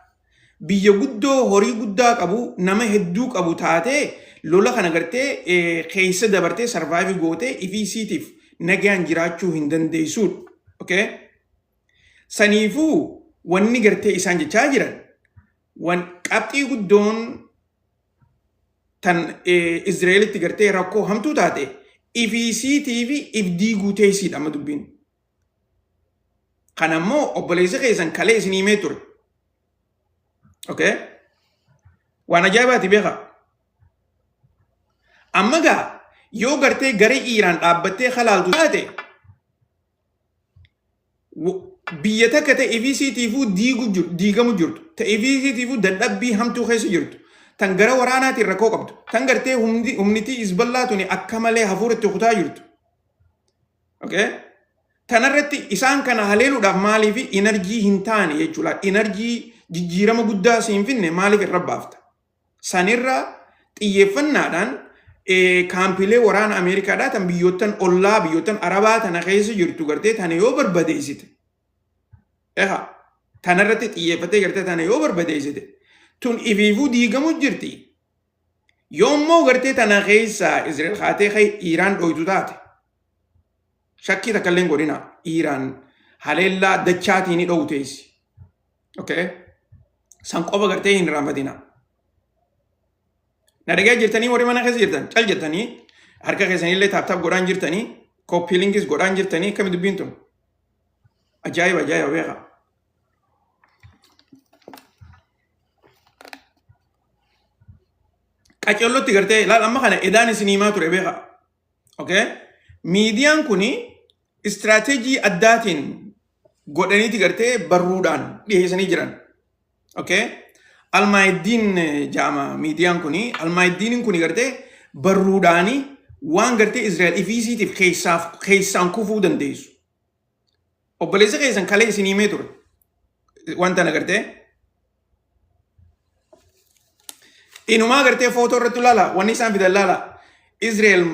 Biyya guddoo horii guddaa qabu nama hedduu qabu taatee lola kana gartee keessa dabartee sarvaayivii gootee ifii isiitiif nagaan jiraachuu hin dandeessuudha. Okay? Saniifuu wanni gartee isaan jechaa jiran wan qabxii guddoon tan Israa'elitti gartee rakkoo hamtuu taate Ifiisiitii fi if diiguu teessiidha amma dubbiin. Kana immoo obboleessi keessan kalee isin himee ture. Okay? Waan ajaa'ibaati beekaa. Amma gaa yoo gartee garee Iiraan dhaabbattee halaaltu taate biyya takka ta'e ifiisiitiifuu diigu jiru diigamu jirtu ta'e ifiisiitiifuu dadhabbii hamtuu keessa jirtu tan gara waraanaatiin rakkoo qabdu tan gartee humni humnitii Hizballaa tuni akka malee hafuura itti kutaa jirtu. Okay? Tanarratti isaan kana haleeluudhaaf maaliif inarjii hin taane jechuudha. Inarjii jijjiirama guddaa si hin finne maaliif irra baafta? Sanirra xiyyeeffannaadhaan kaampiilee waraana Ameerikaadhaa tan biyyoottan ollaa biyyoottan Arabaa tana keessa jirtu gartee tana yoo barbadeessite. Eha tanarratti xiyyeeffatee gartee tana yoo barbadeessite tun ifiifuu diigamu jirti. Yoo immoo gartee tana keessa Israa'el kaatee ka'e Iiraan dhoytu taate shakkii takka illee hin godhina Iiraan haleellaa dachaatiin ni dhowteessi. Okay? San qofa gartee hin irraanfatina. Na dhagaa jirtanii warri mana keessa jirtan cal jettanii harka keessanillee tap tap godhaan jirtanii copy linkis godhaan jirtanii akkami dubbiin tun? Ajaa'iba ajaa'iba beekaa. Qacellotti gartee ilaal amma kana edaan isin himaa ture beekaa. Okay? Miidiyaan kuni istiraateejii addaatiin godhaniiti gartee barruudhaan dhiyeessanii jiran. Okay? Almaayiddiin jedhama miidiyaan kuni. Almaayiddiiniin kuni gartee barruudhaani waan gartee Israa'el ifiisiitiif keessaaf keessaan kufuu dandeessu. Obboleessa keessan kalee isin himee ture. Wanta na gartee. Inumaa gartee footoo irratti ilaala. Wanni isaan fidan ilaala. Israa'el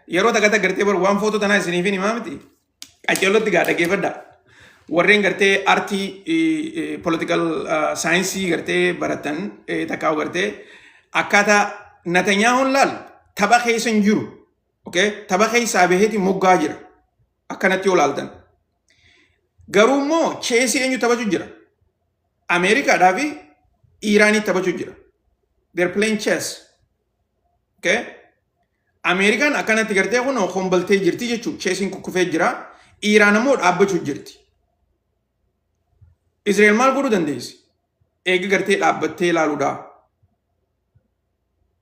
yeroo takka takka gartee bar waan footoo tanaa isiniif hin himaa miti. Qaceellotti gaa dhaggeeffadha. Warreen gartee artii political saayinsii gartee baratan takkaa'u gartee akkaataa Natanyaahuun laal tapha keessa hin jiru. Okay? Tapha keessaa baheeti moggaa jira. Akkanatti yoo laaltan. Garuu immoo cheesii eenyu taphachuu jira? Ameerikaadhaa fi Iiraanii taphachuu jira. They're playing chess. Okay? Ameerikaan akkanatti gartee kun kombaltee jirti jechuudha. Cheesiin kukkufee jira. Iiraan immoo dhaabbachuu jirti. Israa'el maal godhuu dandeessi? Eega gartee dhaabbattee ilaaluudha.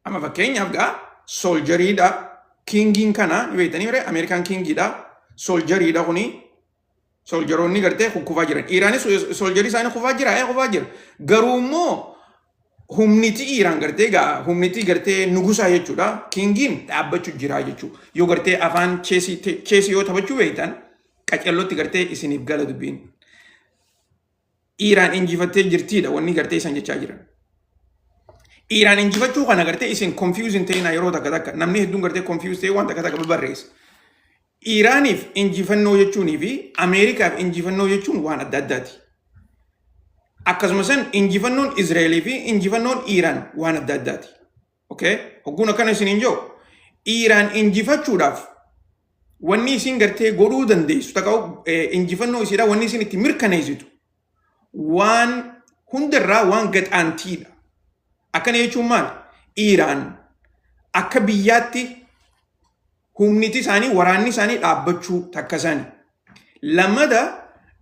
Amma fakkeenyaaf gaa soldieriidha. Kingiin kana ni beektanii mire Ameerikaan kingiidha. Soldieriidha kuni. Soldieroonni gartee kukkufaa jiran. Iiraanis soldierii isaanii kufaa jira, ee kufaa jira. Garuu immoo humniti Iiraan gartee gaa humniti gartee nugusaa jechuudha. Kingiin dhaabbachuu jira jechuudha. Yoo gartee afaan cheesii yoo taphachuu beektan qacellotti gartee isiniif gala dubbiin. Iiraan injifattee jirtiidha wanni gartee isaan jechaa jiran. Iiraan injifachuu kana gartee isin confuse hin ta'inaa yeroo takka takka namni hedduun gartee confuse ta'ee waan takka takka barreessa. Iiraaniif injifannoo jechuunii fi Ameerikaaf injifannoo jechuun waan adda addaati. Akkasuma san injifannoon Israa'elii fi injifannoon Iiraan waan adda addaati. Okay? Hogguun akkana isiniin jiru Iiraan injifachuudhaaf wanni isin gartee godhuu dandeessu takka injifannoo isiidha wanni isin itti mirkaneessitu waan hundarraa waan gaxaantiidha. Akkana jechuun maal? Iiraan akka biyyaatti humniti isaanii waraanni isaanii dhaabbachuu takka isaanii. Lammata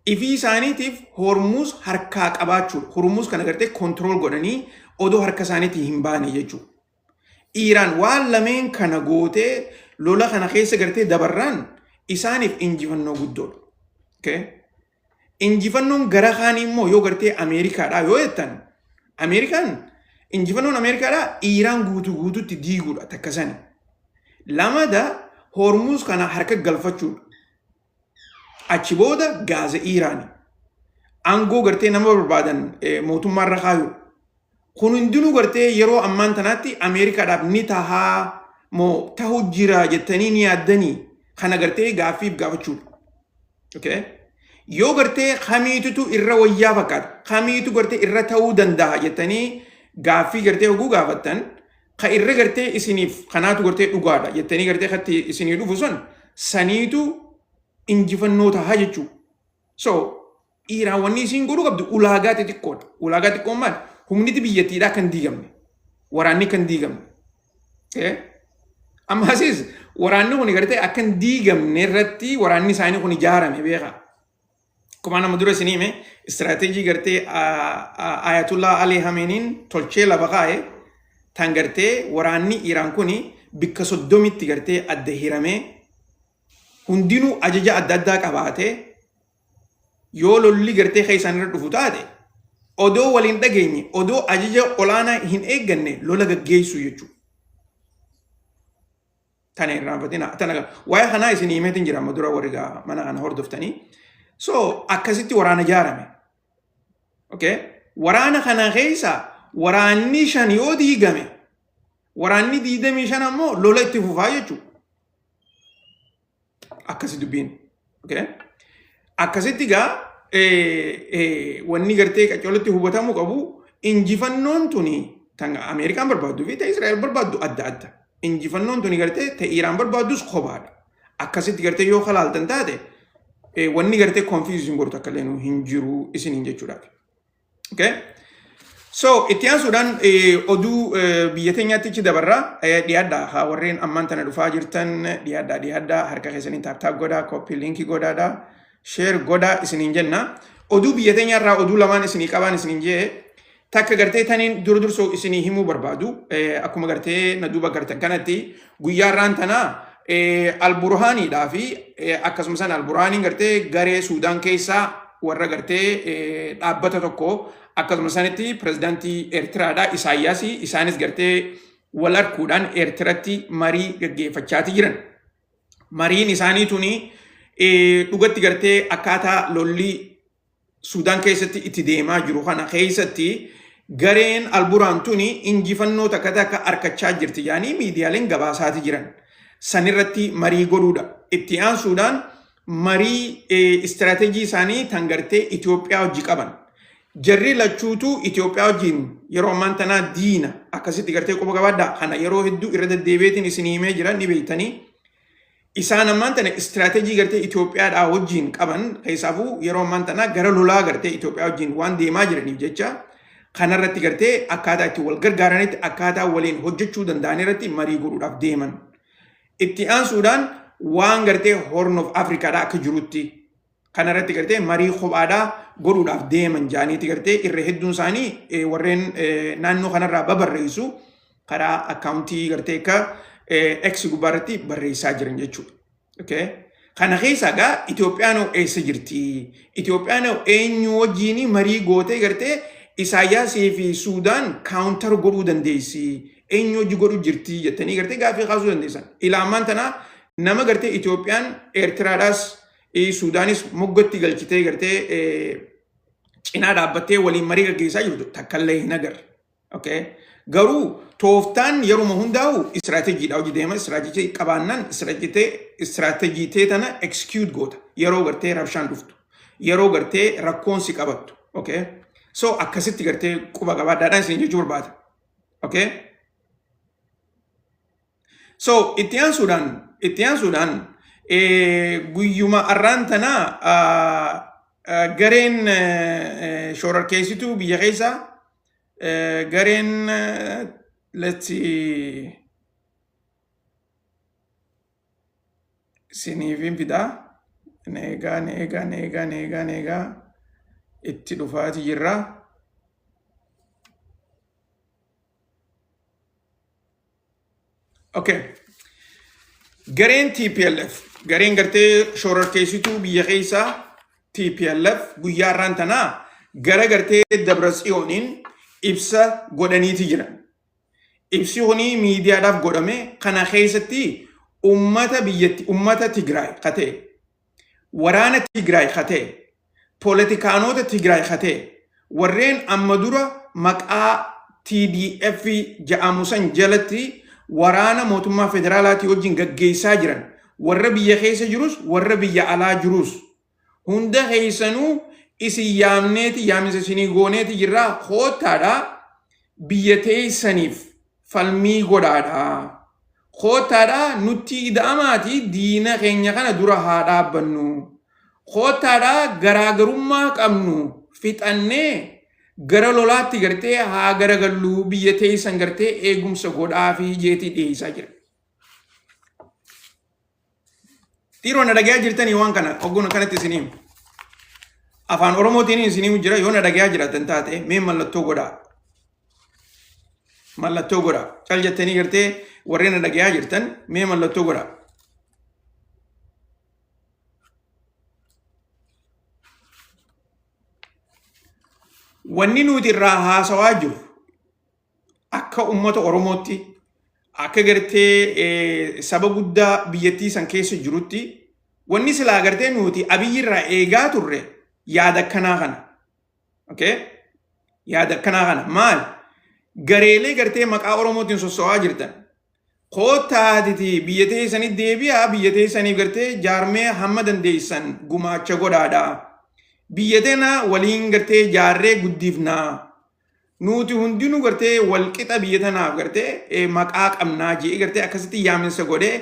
ifii isaaniitiif Hormuuz harkaa qabaachuudha. Hormuuz kana gartee control godhanii odoo harka isaaniitii hin baane jechuudha. Iiraan waan lameen kana gootee lola kana keessa gartee dabarraan isaaniif injifannoo guddoodha. Okay? Injifannoon gara kaanii immoo yoo gartee Ameerikaadhaa yoo jettan Ameerikaan injifannoon Ameerikaadhaa Iiraan guutuu guutuutti diiguudha takka sani. Lamada Hormuuz kana harka galfachuudha. Achi booda gaaza Iiraani. Aangoo gartee nama barbaadan mootummaarra kaayuudha. Kun hundinuu gartee yeroo ammaan tanaatti Ameerikaadhaaf ni tahaa moo tahu jira jettanii ni yaaddanii kana gartee gaaffiif gaafachuudha. Okay? Yoo gartee kamiitutu irra wayyaa fakkaata, kamiitu gartee irra ta'uu danda'a jettanii gaaffii gartee oguu gaafattan, ka irra gartee isiniif kanaatu gartee dhugaadha jettanii gartee katti isinii dhufu sun saniitu injifannoo tahaa jechuudha. So, Iiraan wanni isiin godhuu qabdu ulaagaa xixiqqoodha. Ulaagaa xiqqoon maali? Humniti biyyattiidhaa kan diigamne. Waraanni kan diigamne. Ammasis waraanni kun gartee akka hin diigamne irratti waraanni isaanii kun ijaarame beekaa. Akkuma nama dura isinii hime, istiraateejii gartee Ayatullah Ali Hameeniin tolchee lafa kaa'e tan gartee waraanni Iraan kun bikka 30tti gartee adda hiramee hundinuu ajaja adda addaa qabaatee, yoo lolli gartee keessaan irra dhufu taate, odoo waliin dhageenye, odoo ajaja olaanaa hin eegganne lola gaggeessuu jechuudha. Tana irraanfatina. Tana waa'ee kanaa isin himeetiin jira amma dura, warri gaa mana kana hordoftanii. So akkasitti waraana ijaarame. Okay? Waraana kana keessa waraanni 5 yoo diigame, waraanni 25 ammoo lola itti fufaa jechuudha. Akkasi dubbiin. Okay? Akkasitti gaa wanni gartee qaccolotti hubatamuu qabu, injifannoon tuni tan Ameerikaan barbaadduu fi ta Israa'el barbaaddu adda adda. Injifannoon tuni gartee ta Iraan barbaaddus kophaadha. Akkasitti gartee yoo kalaaltan taate, wanni gartee confusion godhu takka illee hin jiru isiniin jechuudhaaf. Okay? So itti aansuudhaan oduu biyya teenyaatti achi dabarraa. Dhiyaadhaa haa, warreen ammaan tana dhufaa jirtan, dhiyaadhaa, dhiyaadhaa, harka keessaniin tap tap godhaa, copy linkii godhaadhaa, share godhaa isiniin jenna. Oduu biyya teenyaarraa oduu lamaan isinii qabaan isiniin jee. Takka gartee taniin dura dursoo isinii himuu barbaadu, akkuma gartee na duuba gartan kanatti, guyyaa irraan tanaa Alburhaaniidhaa fi akkasuma san Alburhaaniin gartee garee Suudaan keessaa warra gartee dhaabbata tokko, akkasuma sanitti pirezidaantii Eertiraadha Isaayyaasii, isaanis gartee wal arkuudhaan Eertiratti marii gaggeeffachaati jiran. Mariin isaanii tuni dhugatti gartee akkaataa lolli Suudaan keessatti itti deemaa jiru kana keessatti gareen Alburaan tuni injifannoo takka takka harkachaa jirti jedhanii miidiyaaleen gabaasaati jiran. Sanirratti marii godhuudha. Itti aansuudhaan marii istiraateejii isaanii tan gartee Itoophiyaa hojii qaban. Jarri lachuutu Itoophiyaa wajjin yeroo ammaan tanaa diina, akkasitti gartee quba qabaadhaa. Kana yeroo hedduu irra deddeebi'eetiin isin himee jira, ni beektanii. Isaan ammaan tana istiraateejii gartee Itoophiyaadhaa wajjin qaban keessaafuu yeroo ammaan tanaa gara lolaa gartee Itoophiyaa wajjin waan deemaa jiraniif jecha, kanarratti gartee akkaataa itti wal gargaaranitti, akkaataa waliin hojjechuu danda'an irratti marii godhuudhaaf deeman. Itti aansuudhaan waan gartee Horn of Africaadhaa akka jirutti kanarratti gartee marii kophaadhaa godhuudhaaf deeman jaaniiti gartee irra hedduun isaanii warreen naannoo kanarraa babarreessu karaa akkaawuntii gartee akka X gubbaarratti barreessaa jiran jechuudha. Okay. Kana keessa egaa Itoophiyaan eessa jirti? Itoophiyaan eenyu wajjin marii gootee gartee Isaayyaasii fi Suudaan counter godhuu dandeessi? Eenyu hojii godhuu jirti jettanii gartee gaaffii kaasuu dandeessan. Ilaamaan tanaa nama gartee Itoophiyaan Eertiraadhaas Suudaanis moggatti galchitee gartee cinaa dhaabbattee waliin marii gaggeessaa jirtu takkallee hin agarre. Okay. Garuu tooftaan yeruma hundaa'u istiraateejiidha hojii deema. Istiraateejii qabaannaan istiraateejii tana execute goota. Yeroo gartee rabshaan dhuftu. Yeroo gartee rakkoon si qabattu. Okay. So akkasitti gartee quba qabaadhaadhaan isin jechuu barbaada. Okay. So itti aansuudhaan guyyuma arraan tanaa gareen shororkeessituu biyya keessaa, gareen, let's see, isiniif hin fidaa. Neegaa, neegaa, neegaa, neegaa, neegaa, itti dhufaati jirra. Okay. Gareen TPLF, gareen gartee shororkeessituu biyya keessaa TPLF, guyyaa har'aan tanaa gara gartee Dabra Tsiyooniin ibsa godhaniiti jiran. Ibsi kuni miidiyaadhaaf godhame. Kana keessatti ummata biyyatti, ummata Tigraay ka ta'e, waraana Tigraay ka ta'e, poolitikaanota Tigraay ka ta'e, warreen amma dura maqaa TDF jedhamu san jalatti waraana mootummaa federaalaatii wajjin gaggeessaa jiran, warra biyya keessa jirus warra biyya alaa jirus, hunda keessanuu isin yaamneeti, yaaminsa isinii gooneeti jirraa, koottaadha, biyya teessaniif falmii godhaadha. Koottaadha, nutti ida'amaati, diina keenya kana dura haa dhaabbannu. Koottaadha, garaagarummaa qabnu fixannee gara lolaatti gartee haa garagalluu, biyya teessan gartee eegumsa godhaa fi jeetii dhiyeessaa jira. Dhiiroo na dhagayaa jirtanii waan kana ogguun kanatti isin himu. Afaan Oromootiin isin himu jira yoo na dhagayaa jiraatan taate mee mallattoo godhaa. Mallattoo godhaa. Cal jettanii gartee warreen na dhagayaa jirtan mee mallattoo godhaa. Wanni nuti irraa haasawaa jiru akka uummata Oromootti akka gartee saba guddaa biyyattii san keessa jirutti wanni silaa gartee nuti Abiyyi irraa eegaa turre yaada akkanaa kana. Okay? Yaada akkanaa kana maal? Gareelee gartee maqaa Oromootiin sosso'aa jirtan. Koottaatiti biyya teessanii deebi'aa biyya teessaniif gartee jaarmee hamma dandeessan gumaacha godhaadha. Biyya tena waliin gartee jaarree guddifnaa. Nuti hundinuu gartee wal qixa biyya tanaaf gartee maqaa qabnaa je'ee gartee akkasitti yaaminsa godhee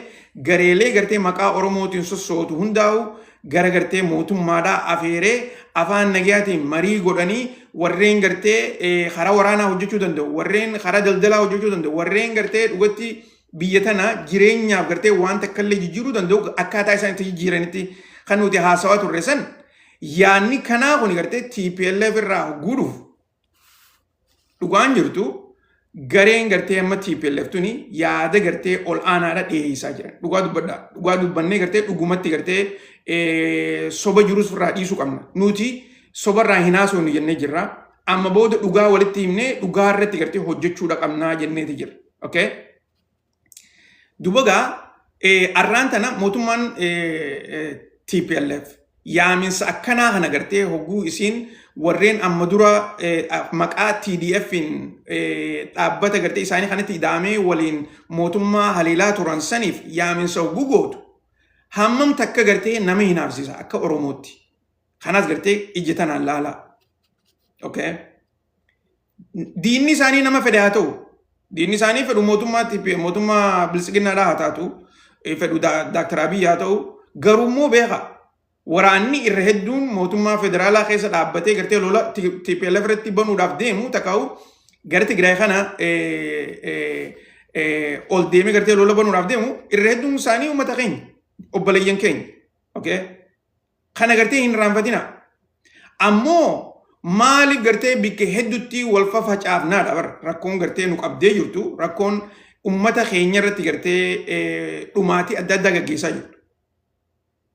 gareelee gartee maqaa Oromootiin sossootu hundaa'u gara gartee mootummaadhaa afeeree afaan nagayaatiin marii godhanii warreen gartee karaa waraanaa hojjechuu danda'u, warreen karaa daldalaa hojjechuu danda'u, warreen gartee dhugatti biyya tana jireenyaaf gartee waan takka illee jijjiiruu danda'u akkaataa isaan itti jijjiiranitti kan nuti haasawaa turre san yaanni kanaa kun gartee TPLF irraa hogguu dhufu dhugaan jirtu gareen gartee amma TPLF tuni yaada gartee ol aanaadha dhiyeessaa jiran. Dhugaa dubbadhaa. Dhugaa dubbannee gartee dhugumatti gartee soba jirus irraa dhiisuu qabna. Nuti soba irraa hin haasofnu jennee jirra. Amma booda dhugaa walitti himnee dhugaa irratti gartee hojjechuudha qabnaa jenneeti jirra. Okay? Duba gaa arraan tana mootummaan TPLF yaaminsa akkanaa kana gartee hogguu isiin warreen amma dura maqaa TDFin dhaabbata gartee isaanii kanatti ida'amee waliin mootummaa haleelaa turan saniif yaaminsa hogguu gootu hammam takka gartee nama hinaafsisa akka Oromootti. Kanaas gartee ija tanaan laalaa. Okay. Diinni isaanii nama fedhe haa ta'u. Diinni isaanii fedhu mootummaatti mootummaa biltsiginnaadhaa haa taatu. Fedhu Daaktar Abiy haa ta'u. Garuu immoo beeka. Waraanni irra hedduun mootummaa federaalaa keessa dhaabbatee gartee lola TPLF irratti banuudhaaf deemu takkaa'u gara Tigraay kana ol deemee gartee lola banuudhaaf deemu irra hedduun isaanii uummata keenya obboleeyyan keenya. Okay? Kana gartee hin irraanfatina. Ammoo maaliif gartee bikka hedduutti wal fafacaafnaadha bar rakkoon gartee nu qabdee jirtu rakkoon ummata keenya irratti gartee dhumaatii adda addaa gaggeessaa jirtu.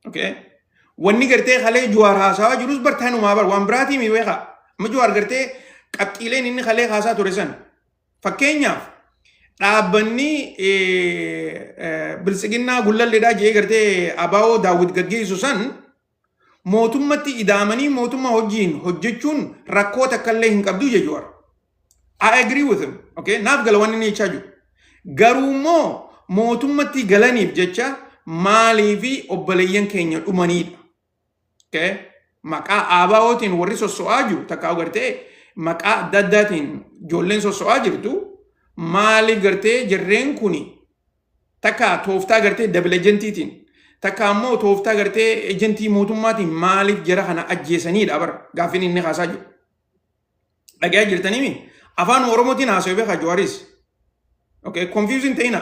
Okay? Wanni gartee kalee Jawaar haasawaa jirus bar tanumaa bar waan biraatii mi beekaa. Amma Jawaar gartee qabxiileen inni kalee haasaa ture san Fakkeenyaaf dhaabbanni biltsiginnaa gullalleedhaa jedhee gartee abaa'oo daawwit gaggeessu san mootummatti ida'amanii mootummaa hojiin hojjechuun rakkoo takka illee hin qabdu jechuudha. I agree with him. Okay? Naaf gala wanni inni jechaa jiru. Garuu immoo mootummatti galaniif jecha maaliifi obboleeyyan keenya dhumaniidha. Okay? Maqaa ABOtiin warri sosso'aa jiru takka gartee maqaa adda addaatiin ijoolleen sosso'aa jirtu maaliif gartee jarreen kuni takka tooftaa gartee dabila ejentiitiin takka ammoo tooftaa gartee ejentii mootummaatiin maaliif jara kana ajjeesaniidha bara gaaffiin inni kaasaa jiru. Dhagayaa jirtaniimi afaan Oromootiin haasa'e beekaa Jawaaris. Okay, confusing ta'ina.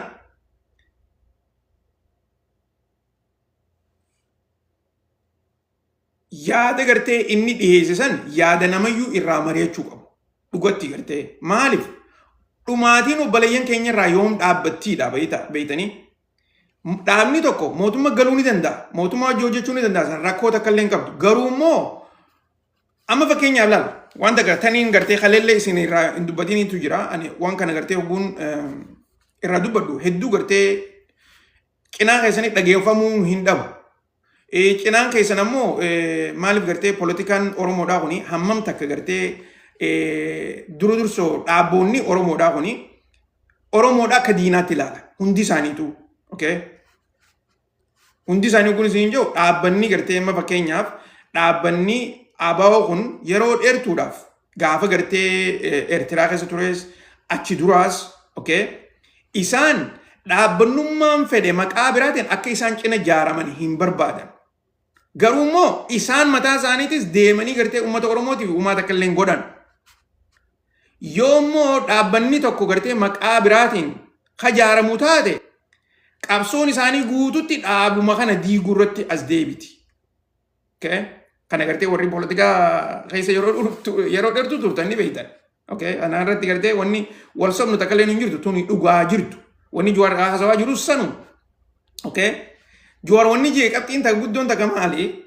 Yaada gartee inni dhiheesse san yaada namayyuu irraa mari'achuu qabu. Dhugatti gartee maaliif dhumaatiin obboleeyyan keenya irraa yoom dhaabbattiidha beeytanii. Dhaabni tokko mootummaa galuu ni danda'a. Mootummaa hojii hojjechuu ni danda'a. San rakkoo takka illee hin qabdu. Garuu immoo amma fakkeenyaaf laal wanta gartaniin gartee kaleellee isin irraa hin dubbatiniitu jira. Ani waan kana gartee hogguun irraa dubbadhu hedduu gartee cinaa keessanii dhageeffamuu hin dhabu. Cinaan keessan ammoo maaliif gartee poolitikaan Oromoodhaa kuni hammam takka gartee dura dursoo dhaabboonni Oromoodhaa kuni Oromoodhaa akka diinaatti ilaala. Hundi isaaniitu. Okay? Hundi isaanii kun isin jiru dhaabbanni gartee amma fakkeenyaaf dhaabbanni ABO kun yeroo dheertuudhaaf gaafa gartee Eertiraa keessa tures achi duraas okay isaan dhaabbannummaan fedhe maqaa biraatiin akka isaan cina jaaraman hin barbaadan. Garuu immoo isaan mataa isaaniitis deemanii gartee uummata Oromootiif uumaa takka illee hin godhan. Yoo immoo dhaabbanni tokko gartee maqaa biraatiin ka jaaramu taate Qabsoon isaanii guututti dhaabuma kana diiguu irratti as deebiti. Okay? Kana gartee warri poolitikaa keessa yeroo dheertuu turtan ni beektan. Okay? Kana irratti gartee wanni wal sobnu takka illee hin jirtu, tuni dhugaa jirtu. Wanni Jawaar haasawaa jiru sanu. Okay? Jawaar wanni jee qabxiin takka guddoon takka maali?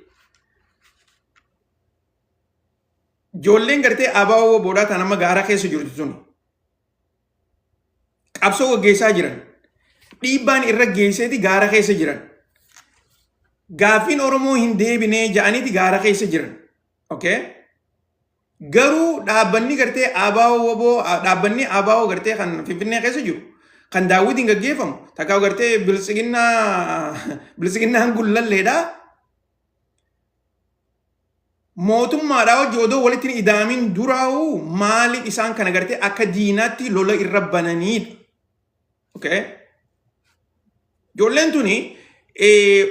Ijoolleen gartee ABO boodaa tan amma gaara keessa jirtu tuni. Qabsoo gaggeessaa jiran. Dhiibbaan irra geesseeti gaara keessa jiran. Gaaffiin Oromoo hin deebinee ja'aniiti gaara keessa jiran. Okay? Garuu dhaabbanni gartee ABO woboo, dhaabbanni ABO gartee kan Finfinnee keessa jiru, kan daawwitiin gaggeeffamu, takkaa gartee biltsiginnaan gullalleedha. Mootummaadhaa hojii odoo walitti hin ida'amin duraa'u maaliif isaan kana gartee akka diinaatti lola irra bananiidha. Okay? Ijoolleen tuni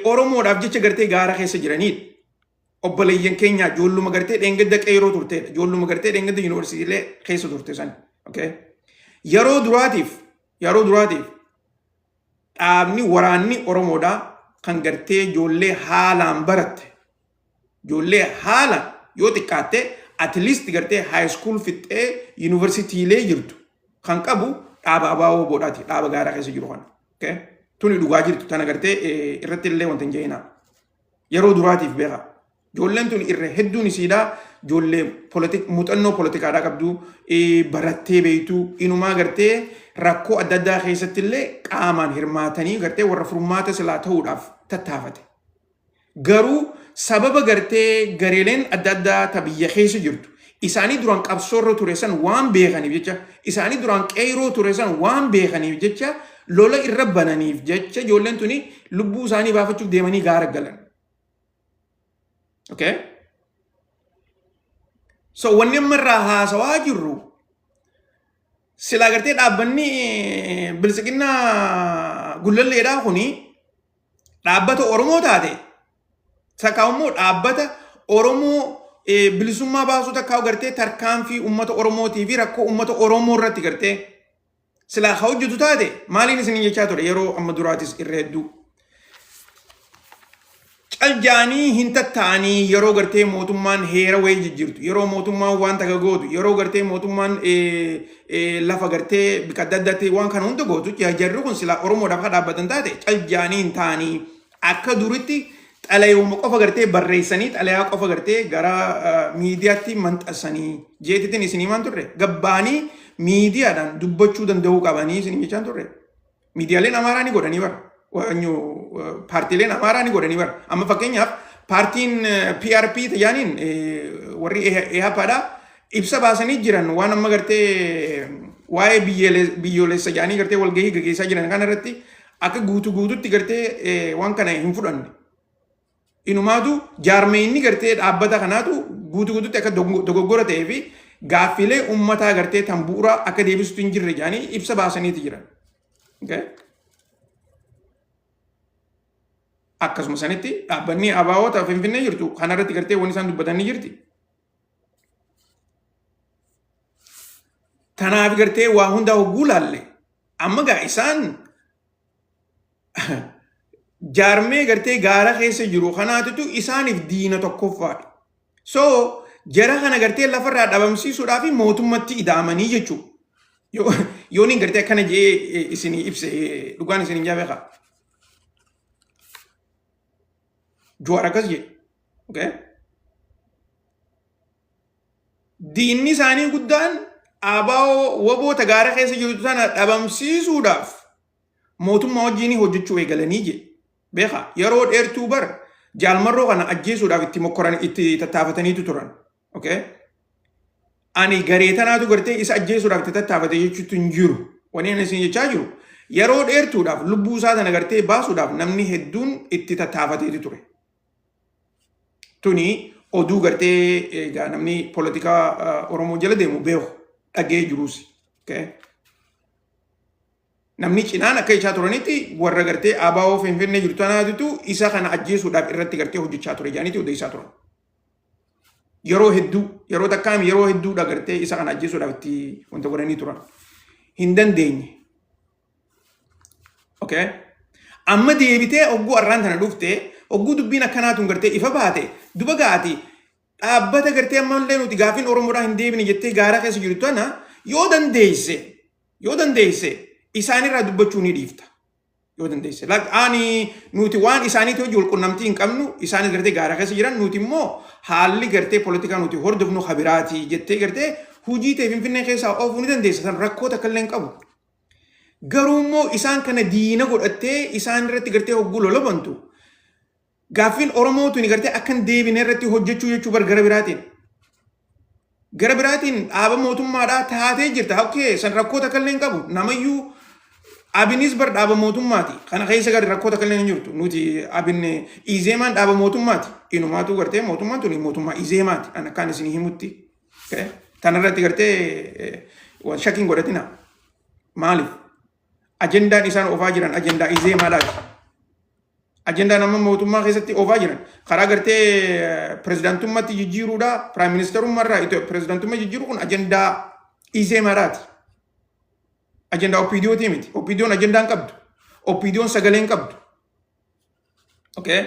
Oromoodhaaf jecha gartee gaara keessa jiraniidha. Obboleeyyan keenya ijoolluma gartee dheengadda qeeroo turteedha. Ijoolluma gartee dheengadda yuunivarsiitiilee keessa turte san. Okay? Yeroo duraatiif dhaabni waraanni Oromoodhaa kan gartee ijoollee haalaan baratte, ijoollee haala yoo xiqqaatte at least gartee high school fixxee yuunivarsiitiilee jirtu kan qabu dhaaba ABO boodhaati, dhaaba gaaraa keessa jiru kana. Okay? Tuni dhugaa jirtu tana gartee irratti illee wanta hin jeenaa. Yeroo duraatiif beeka. Ijoolleen tun irra hedduun isiidhaa ijoollee muuxannoo poolitikaadhaa qabdu, barattee beektu, inumaa gartee rakkoo adda addaa keessatti illee qaamaan hirmaatanii gartee warra furmaata silaa ta'uudhaaf tattaafate. Garuu sababa gartee gareeleen adda addaa ta biyya keessa jirtu isaanii duraan qabsoorra ture san waan beekaniif jecha, isaanii duraan qeeroo ture san waan beekaniif jecha, lola irra bananiif jecha, ijoolleen tuni lubbuu isaanii baafachuuf deemanii gaara galan. Okay? So wanni amma irraa haasawaa jirru, silaa gartee dhaabbanni biltsiginnaa gullalleedhaa kuni dhaabbata Oromoo taate, takka immoo dhaabbata Oromoo bilisummaa baasuu, takka gartee tarkaanfii uummata Oromootii fi rakkoo uummata Oromoo irratti gartee silaa ka hojjetu taate, maaliin isin jechaa ture yeroo amma duraatis irra hedduu? Caljaanii hin tatta'anii yeroo gartee mootummaan heera wayii jijjiirtu, yeroo mootummaan waan takka gootu, yeroo gartee mootummaan lafa gartee bika adda addaatti waan kana hunda gootu, jarri kun silaa Oromoodhaaf akka dhaabbatan taate caljaanii hin ta'anii akka duritti xalayooma qofa gartee barreessanii, xalayaa qofa gartee gara miidiyaatti maxxansanii jeetitiin isinii maan turre? Gabbaanii miidiyaadhaan dubbachuu danda'uu qabanii isinii jechaan turre. Miidiyaaleen Amaaraa ni godhanii bara. Paartiileen Amaaraa ni godhanii bara. Amma fakkeenyaaf paartiin PRP tajaaniin warri EHPadha ibsa baasanii jiran, waan amma gartee waa'ee biyyoolessa jedhanii gartee walgahii gaggeessaa jiran kana irratti akka guutuu guututti gartee waan kana hin fudhanne. Inumaatu jaarmeenni gartee dhaabbata kanaatu guutuu guututti akka dogoggora ta'ee fi gaaffilee uummataa gartee tan bu'uura akka deebisutu hin jirre jedhanii ibsa baasaniiti jiran. Okay? Akkasuma sanitti dhaabbanni ABO Finfinnee jirtu kanarratti gartee wanni isaan dubbatan ni jirti. Tanaaf gartee waa hundaa hogguu laalle, amma gaa isaan jaarmee gartee gaara keessa jiru kanaatitu isaaniif diina tokkoffaadha. So jara kana gartee lafarraa dhabamsiisuudhaaf mootummatti ida'amanii jechuudha. Yoo niin gartee akkana jedhee isinii ibse, dhugaan isin hin jaabeekaa. Jawaar akkas jedhe. Okay? Diinni isaanii guddaan ABO woboota gaara keessa jirtu sana dhabamsiisuudhaaf mootummaa wajjin hojjechuu eegalanii jedhe. Beekaa, yeroo dheertuu bar jaalmarroo kana ajjeesuudhaaf itti mokkoran, itti tattaafataniitu turan. Okay? Ani garee tanaatu gartee isa ajjeesuudhaaf itti tattaafate jechuutu hin jiru. Wanni ani isin jechaa jiru, yeroo dheertuudhaaf lubbuu isaa tana gartee baasuudhaaf namni hedduun itti tattaafateeti ture. Tuni oduu gartee egaa namni poolitikaa Oromoo jala deemu beeku dhagee jiruus. Okay? Namni cinaan akka jechaa turanitti warra gartee ABO Finfinnee jirtu tanaatitu isa kana ajjeesuudhaaf irratti gartee hojjechaa ture jedhaniiti odeessaa turan. Yeroo hedduu, yeroo takkaam, yeroo hedduudha gartee isa kana ajjeesuudhaaf itti wanta godhanii turan. Hin dandeenye. Okay? Amma deebitee hogguu arraan tana dhufte, hogguu dubbiin akkanaa tun gartee ifa baate, duba gaati dhaabbata gartee ammallee nuti gaafiin Oromoodhaa hin deebine jettee gaara keessa jirtu tana yoo dandeesse isaanirraa dubbachuu ni dhiifta. Yoo dandeesse. Ani nuti waan isaaniitti hojii walqunnamtii hin qabnu, isaanis gartee gaara keessa jiran, nuti immoo haalli gartee poolitikaa nuti hordofnu habiraati jettee gartee hojii ta'e Finfinnee keessaa oofuu ni dandeessa. San rakkoo takka illee hin qabu. Garuu immoo isaan kana diina godhattee isaan irratti gartee hogguu lolobantu, gaaffiin Oromoo tuni gartee akka hin deebine irratti hojjechuu jechuu bar gara biraatiin. Gara biraatiin dhaaba mootummaadhaa taatee jirta. Okay, san rakkoo takka illee hin qabu. Namayyuu Abinis bar dhaaba mootummaati. Kana keessa gadi rakkoo takka illee hin jirtu. Nuti Abin Izeemaan dhaaba mootummaati. Inumaatu gartee mootummaan tuni mootummaa Izeemaati. An akkaan isin himutti. Okay. Tanarratti gartee waan shakkiin godhatina. Maaliif? Ajendaan isaan oofaa jiran ajendaa Izeemaadhaati. Ajendaan amma mootummaa keessatti oofaa jiran karaa gartee pirezidaantummaatti jijjiiruudha. Prime ministerummaarraa pirezidaantummaa jijjiiruu kun ajendaa Izeemaadhaati. Ajendaa OPDOtii miti. OPDOn ajendaa hin qabdu. OPDOn sagalee hin qabdu. Okay.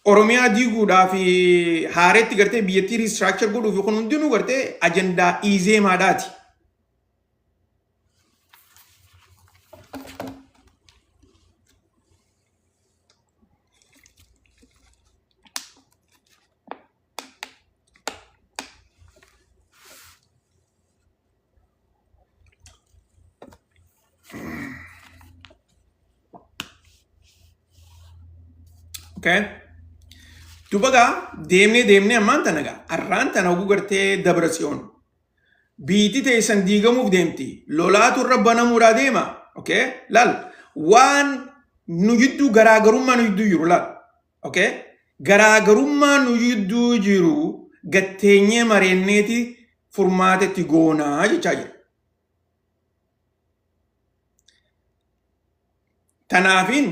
Oromiyaa diiguudhaa fi haareetti gartee biyyattii restructure godhuu fi kun hundinuu gartee ajendaa Izeemaadhaati. Okay. Duba gaa deemnee deemnee ammaan tana gaa arraan tana oguu gartee Dabra Tsiyoon biitti teessan diigamuuf deemti, lolaatu irra banamuudhaa deema. Okay, laal, waan nu jidduu garaagarummaa nu jidduu jiru laal. Okay, garaagarummaa nu jidduu jiru gatteenyee mareenneeti furmaata itti goonaa jechaa jira. Tanaafiin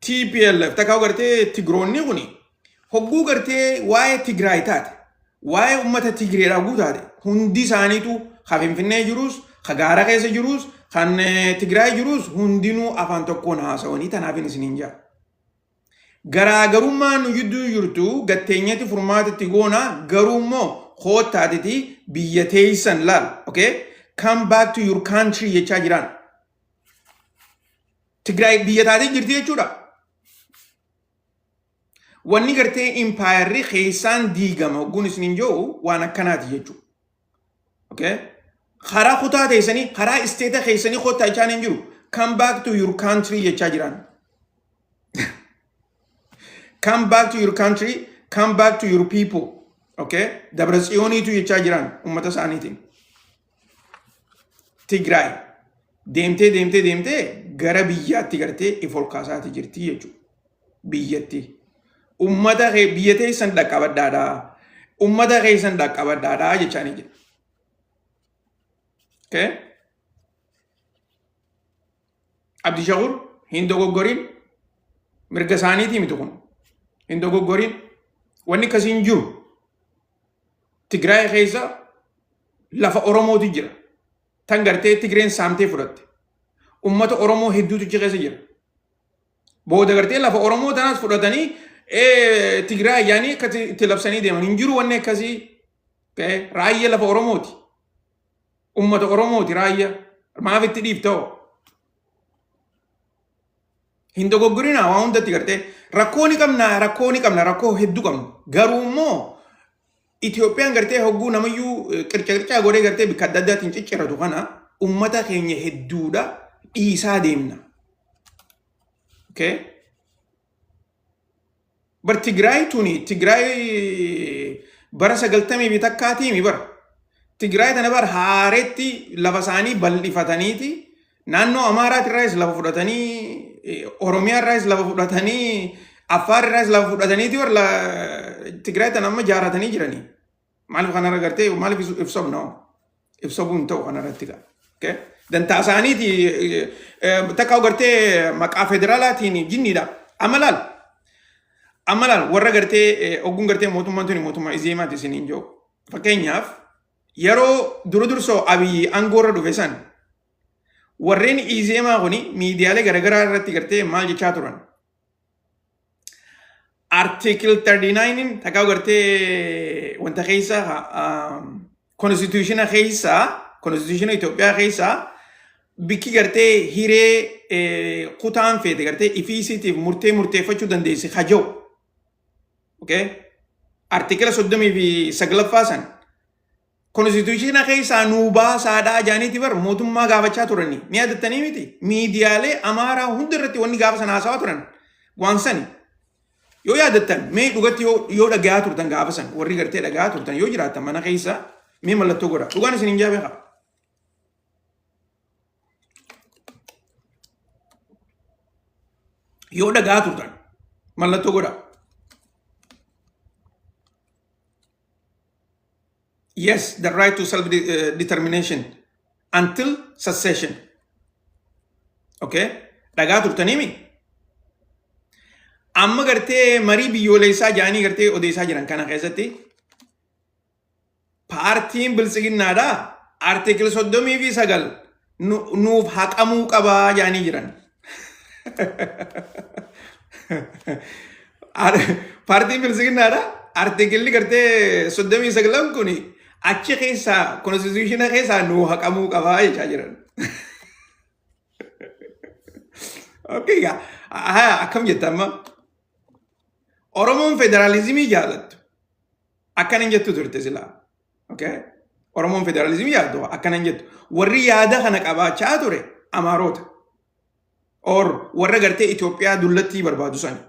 TPLF takkaa gartee Tigiroonni kuni hogguu gartee waa'ee Tigraay taate, waa'ee uummata Tigreedhaa hogguu taate, hundi isaaniitu ka Finfinnee jirus, ka gaara keessa jirus, kan Tigraay jirus hundinuu afaan tokkoon haasawanii. Tanaafin isiniin jaa. Garaagarummaa nu jidduu jirtu gatteenyatti furmaata itti goona, garuu immoo koottaatiti biyya teessan laal. Okay? Come back to your country jechaa jiraan. Tigraay biyya taatee jirti jechuudha. Wanni gartee impaayarri keessaan diigama hogguun isiniin jiru waan akkanaati jechuudha. Okay? Karaa kutaa teessanii, karaa isteeta keessanii kottaa jechaa hin jiru. Come back to your country jechaa jiran. Come back to your country, come back to your people. Okay? Dabra Tsiyooniitu jechaa jiran uummata isaaniitiin. Tigraay deemtee deemtee deemtee gara biyyaatti gartee if ol kaasaati jirti jechuudha. Biyyatti. Uummata kee biyya teessan dhaqqabadhaadhaa. Uummata keessan dhaqqabadhaadhaa jechaanii jira. Okay? Abdishakur, hin dogoggorin, mirga isaaniitii miti kun. Hin dogoggorin. Wanni akkasii hin jiru. Tigraay keessa lafa Oromooti jira. Tan gartee Tigreen saamtee fudhatte. Uummata Oromoo hedduutu achi keessa jira. Booda gartee lafa Oromoo tanaas fudhatanii Tigraay yaanii akka itti labsanii deeman hin jiru wanni akkasii. Raayyaa lafa Oromooti. Uummata Oromooti raayyaa. Maaf itti dhiiftoo? Hin dogoggorinaa waa hundatti gartee rakkoo ni qabna, rakkoo ni qabna, rakkoo hedduu qabna. Garuu immoo Itoophiyaan gartee hogguu namayyuu qirca qircaa godhee gartee bakka adda addaatiin cicciratu kana uummata keenya hedduudha dhiisaa deemna. Okay? Bar Tigraay tuni Tigraay bara 91tiimi bara. Tigraay tana bar haaretti lafa isaanii bal'ifataniiti naannoo Amaaraati irraayis lafa fudhatanii, Oromiyaa irraayis lafa fudhatanii, Affaar irraayis lafa fudhataniiti bar Tigraay tana amma jaaratanii jiranii. Maaliif kanarra gartee maaliif ibsobna? Ibsobuu hin ta'u kanarratti gaa. Okay? Dantaa isaaniiti takka gartee maqaa federaalaatiin jinniidha. Amma laal. Amma laal, warra gartee ogguun gartee mootummaan tuni mootummaa Izeemaati isiniin jiru. Fakkeenyaaf, yeroo dura dursoo Abiyyi aangoo irra dhufe san Warreen Izeemaa kuni miidiyaalee garaagaraa irratti gartee maal jechaa turan? Article 39 takkaa gartee wanta keessa constitutiona keessa, constitutiona Itoophiyaa keessa bikki gartee hiree kutaan feete gartee ifii isiitiif murtee murteeffachuu dandeessi haja'u. Okay? Artikila 39ffaa san konstituutiina keessaa nuu baasaadhaa jaaniiti bar mootummaa gaafachaa turani. Ni yaadattanii miti? Miidiyaalee Amaaraa hunda irratti wanni gaafa sana haasawaa turan waan sani. Yoo yaadattan mee dhugatti yoo dhagayaa turtan gaafa san warri gartee dhagayaa turtan yoo jiraattan mana keessa mee mallattoo godha. Dhugaan isin hin jaa beekaa. Yoo dhagayaa turtan mallattoo godha. Yes, the right to self determination until secession. Okay? Dhagaa turtaniimi? Amma gartee marii biyyoolessaa jaanii gartee odeessaa jiran kana keessatti paartiin biltsiginnaadhaa artikil 39 nuuf haqamuu qabaa jaanii jiran. Paartiin biltsiginnaadha. Artikilli gartee 39 kun achi keessaa konstituutiina keessaa nuu haqamuu qabaa jechaa jiran. Okay, gaa haa akkam jetta amma? Oromoon federaalizimii jaallattu akkana hin jettu turte silaa. Okay? Oromoon federaalizimii jaallattu akkana hin jettu. Warri yaada kana qabaachaa ture Amaaroota. Or warra gartee Itoophiyaa dullattii barbaadu sani.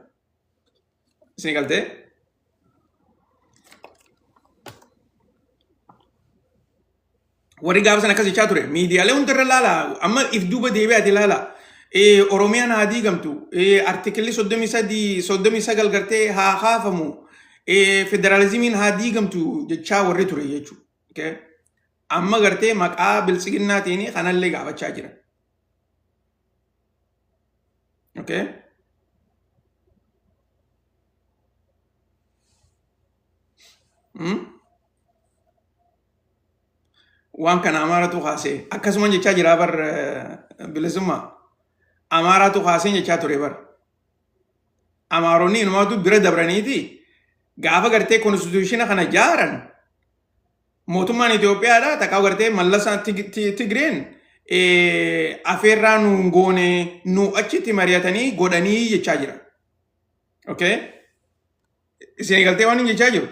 Isin galtee? Warri gaafa sana akkas jechaa ture. Miidiyaalee hundarra laala. Amma if duuba deebi'aati laala. Oromiyaan haa diigamtu. Artikilli 33, 39 gartee haa kaafamu. Federaalizimiin haa diigamtu jechaa warri ture jechuudha. Okay? Amma gartee maqaa biltsiginnaatiin kanallee gaafachaa jiran. Okay? Waan kana Amaaratu kaasee akkasuma jechaa jira bar bilisummaa. Amaaraatu kaasee jechaa ture bar. Amaaronni inumaatu bira dabraniiti gaafa gartee konstituushina kana jaaran mootummaan Itoophiyaadha takkaa gartee Mallasaa Tigreen afeerraa nuun goone nu achitti mari'atanii godhanii jechaa jira. Okay? Isin galtee waan hin jechaa jiru.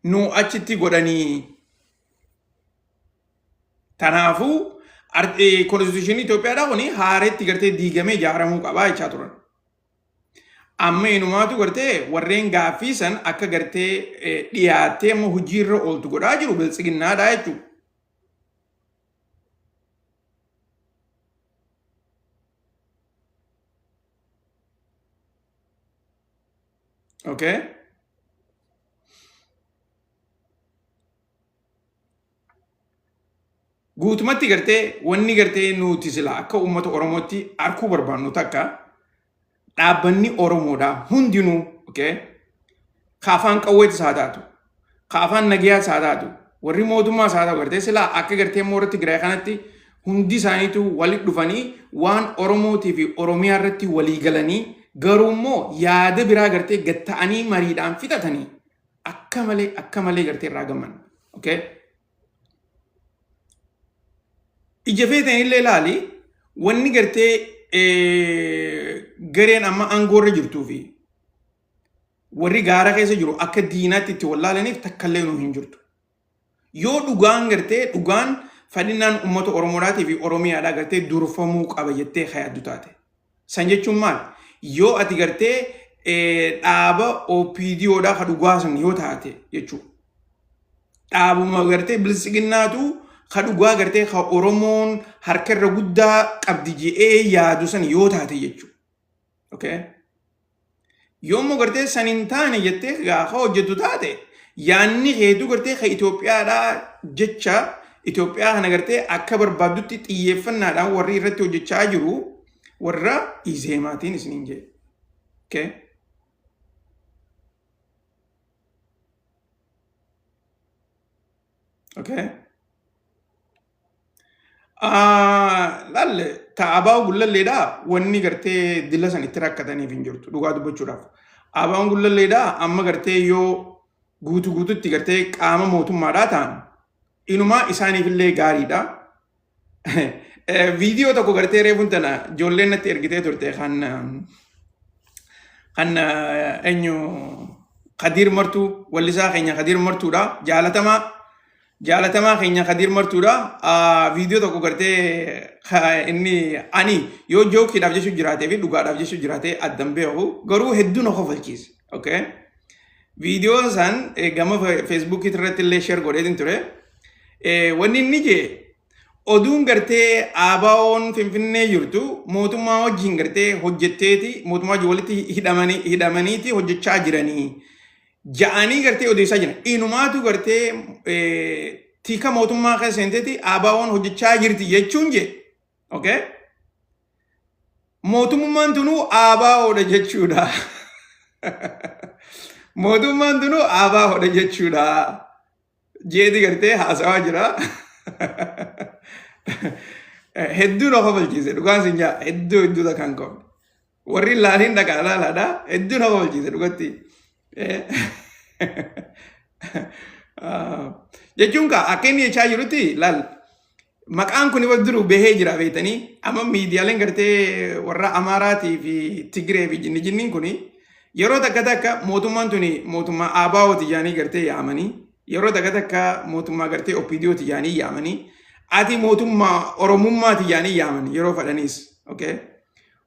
Nu achitti godhanii. Kanaafuu konstituushinii Itoophiyaadhaa kuni haareetti gartee diigamee ijaaramuu qabaa jechaa turan. Amma inumaatu gartee warreen gaaffii san akka gartee dhiyaattee amma hojiirra ooltu godhaa jiru biltsiginnaadha jechuudha. Okay? Guutumatti gartee wanni gartee nuti sila akka uummata Oromootti arkuu barbaannu takka dhaabbanni Oromoodhaa hundinuu, okay, ka afaan qawweetis haa taatu, ka afaan nagayaas haa taatu, warri mootummaas haa ta'u, gartee silaa akka gartee moora Tigraay kanatti hundi isaaniitu walitti dhufanii waan Oromootii fi Oromiyaa irratti walii galanii, garuu immoo yaada biraa gartee gad ta'anii mariidhaan fixatanii akka malee akka malee gartee irraa gammanna. Okay? Ija feeteen illee ilaali, wanni gartee gareen amma aangoorra jirtuu fi warri gaara keessa jiru akka diinaatti itti wallaalaniif takkallee nuu hin jirtu. Yoo dhugaan gartee dhugaan fadhinnaan uummata Oromoodhaatii fi Oromiyaadhaa gartee durfamuu qaba jettee yaaddu taate. San jechuun maal? Yoo ati gartee dhaaba OPDOdhaa ka dhugaa san yoo taate jechuudha. Dhaabuma gartee biltsiginnaatu ka dhugaa gartee ka Oromoon harka irra guddaa qabdi je'ee yaadu san yoo taate jechuudha. Okay? Yoommoo gartee san hin taane jettee gaafa hojjettu taate, yaanni keetu gartee ka Itoophiyaadhaa jecha Itoophiyaa kana gartee akka barbaaddutti xiyyeeffannaadhaan warri irratti hojjechaa jiru warra Izeemaatiin isiniin jedhe. Okay? Okay? Laalle ta ABO Gullalleedha, wanni gartee dila san itti rakkataniif hin jirtu dhugaa dubbachuudhaaf. ABO'n Gullalleedha amma gartee yoo guutuu guututti gartee qaama mootummaadhaa ta'an inumaa isaaniif illee gaariidha. Viidiyoo tokko gartee reefuun tana ijoolleen natti ergitee turte kan eenyu, Kadiir Martuu, wallisaa keenya Kadiir Martuudha, jaalatamaa jaalatamaa keenya Kadiir Martuudha. Viidiyoo tokko gartee inni ani yoo jokeiidhaaf jechuu jiraatee fi dhugaadhaaf jechuu jiraatee addan beeku, garuu hedduu na kofalchiise. Okay. Viidiyoo san gama Facebookii irratti illee share godheetiin ture. Wanni inni jee, oduun gartee ABO'n Finfinnee jirtu mootummaa wajjin gartee hojjetteeti, mootummaa wajjin walitti hidhamaniiti hojjechaa jiranii ja'anii gartee odeessaa jiran. Inumaatu gartee tika mootummaa keessa seenteeti ABO'n hojjechaa jirti jechuun jee. Okay? Mootummaan tunuu ABOdha jechuudha. Mootummaan tunuu ABOdha jechuudha. Jeeti gartee haasawaa jira. Hedduu na kofalchiise, dhugaan sin jaa, hedduu hedduu takkaan qabne. Warri laaliin dhaqaa laalaadha, hedduu na kofalchiise dhugatti. Jechuun kaa akka inni jechaa jirutti, laal, maqaan kun wal duruu bahee jira beektanii, amma miidiyaaleen gartee warra Amaaraatii fi Tigiree fi jinni jinniin kun yeroo takka takka mootummaan tuni mootummaa ABO'ti jedhanii gartee yaamanii, yeroo takka takka mootummaa gartee OPDO'ti jedhanii yaamanii, ati mootummaa Oromummaati jedhanii yaamanii, yeroo fadhaniis okay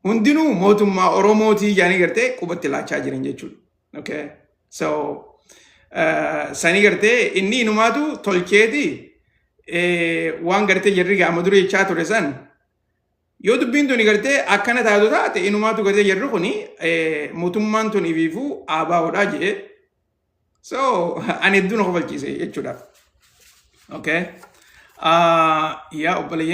hundinuu mootummaa Oromootii jedhanii gartee qubatti laachaa jiran jechuudha. Okay, so sanii gartee inni inumaatu tolcheeti waan gartee jarri gaama dura jechaa ture san, yoo dubbiin tuni gartee akkana taatu taate, inumaatu gartee jarri kuni mootummaan tun ifiifuu ABOdha jedhe. So ani hedduu na kofalchiise jechuudha. Okay. Yaa obboleeyyan.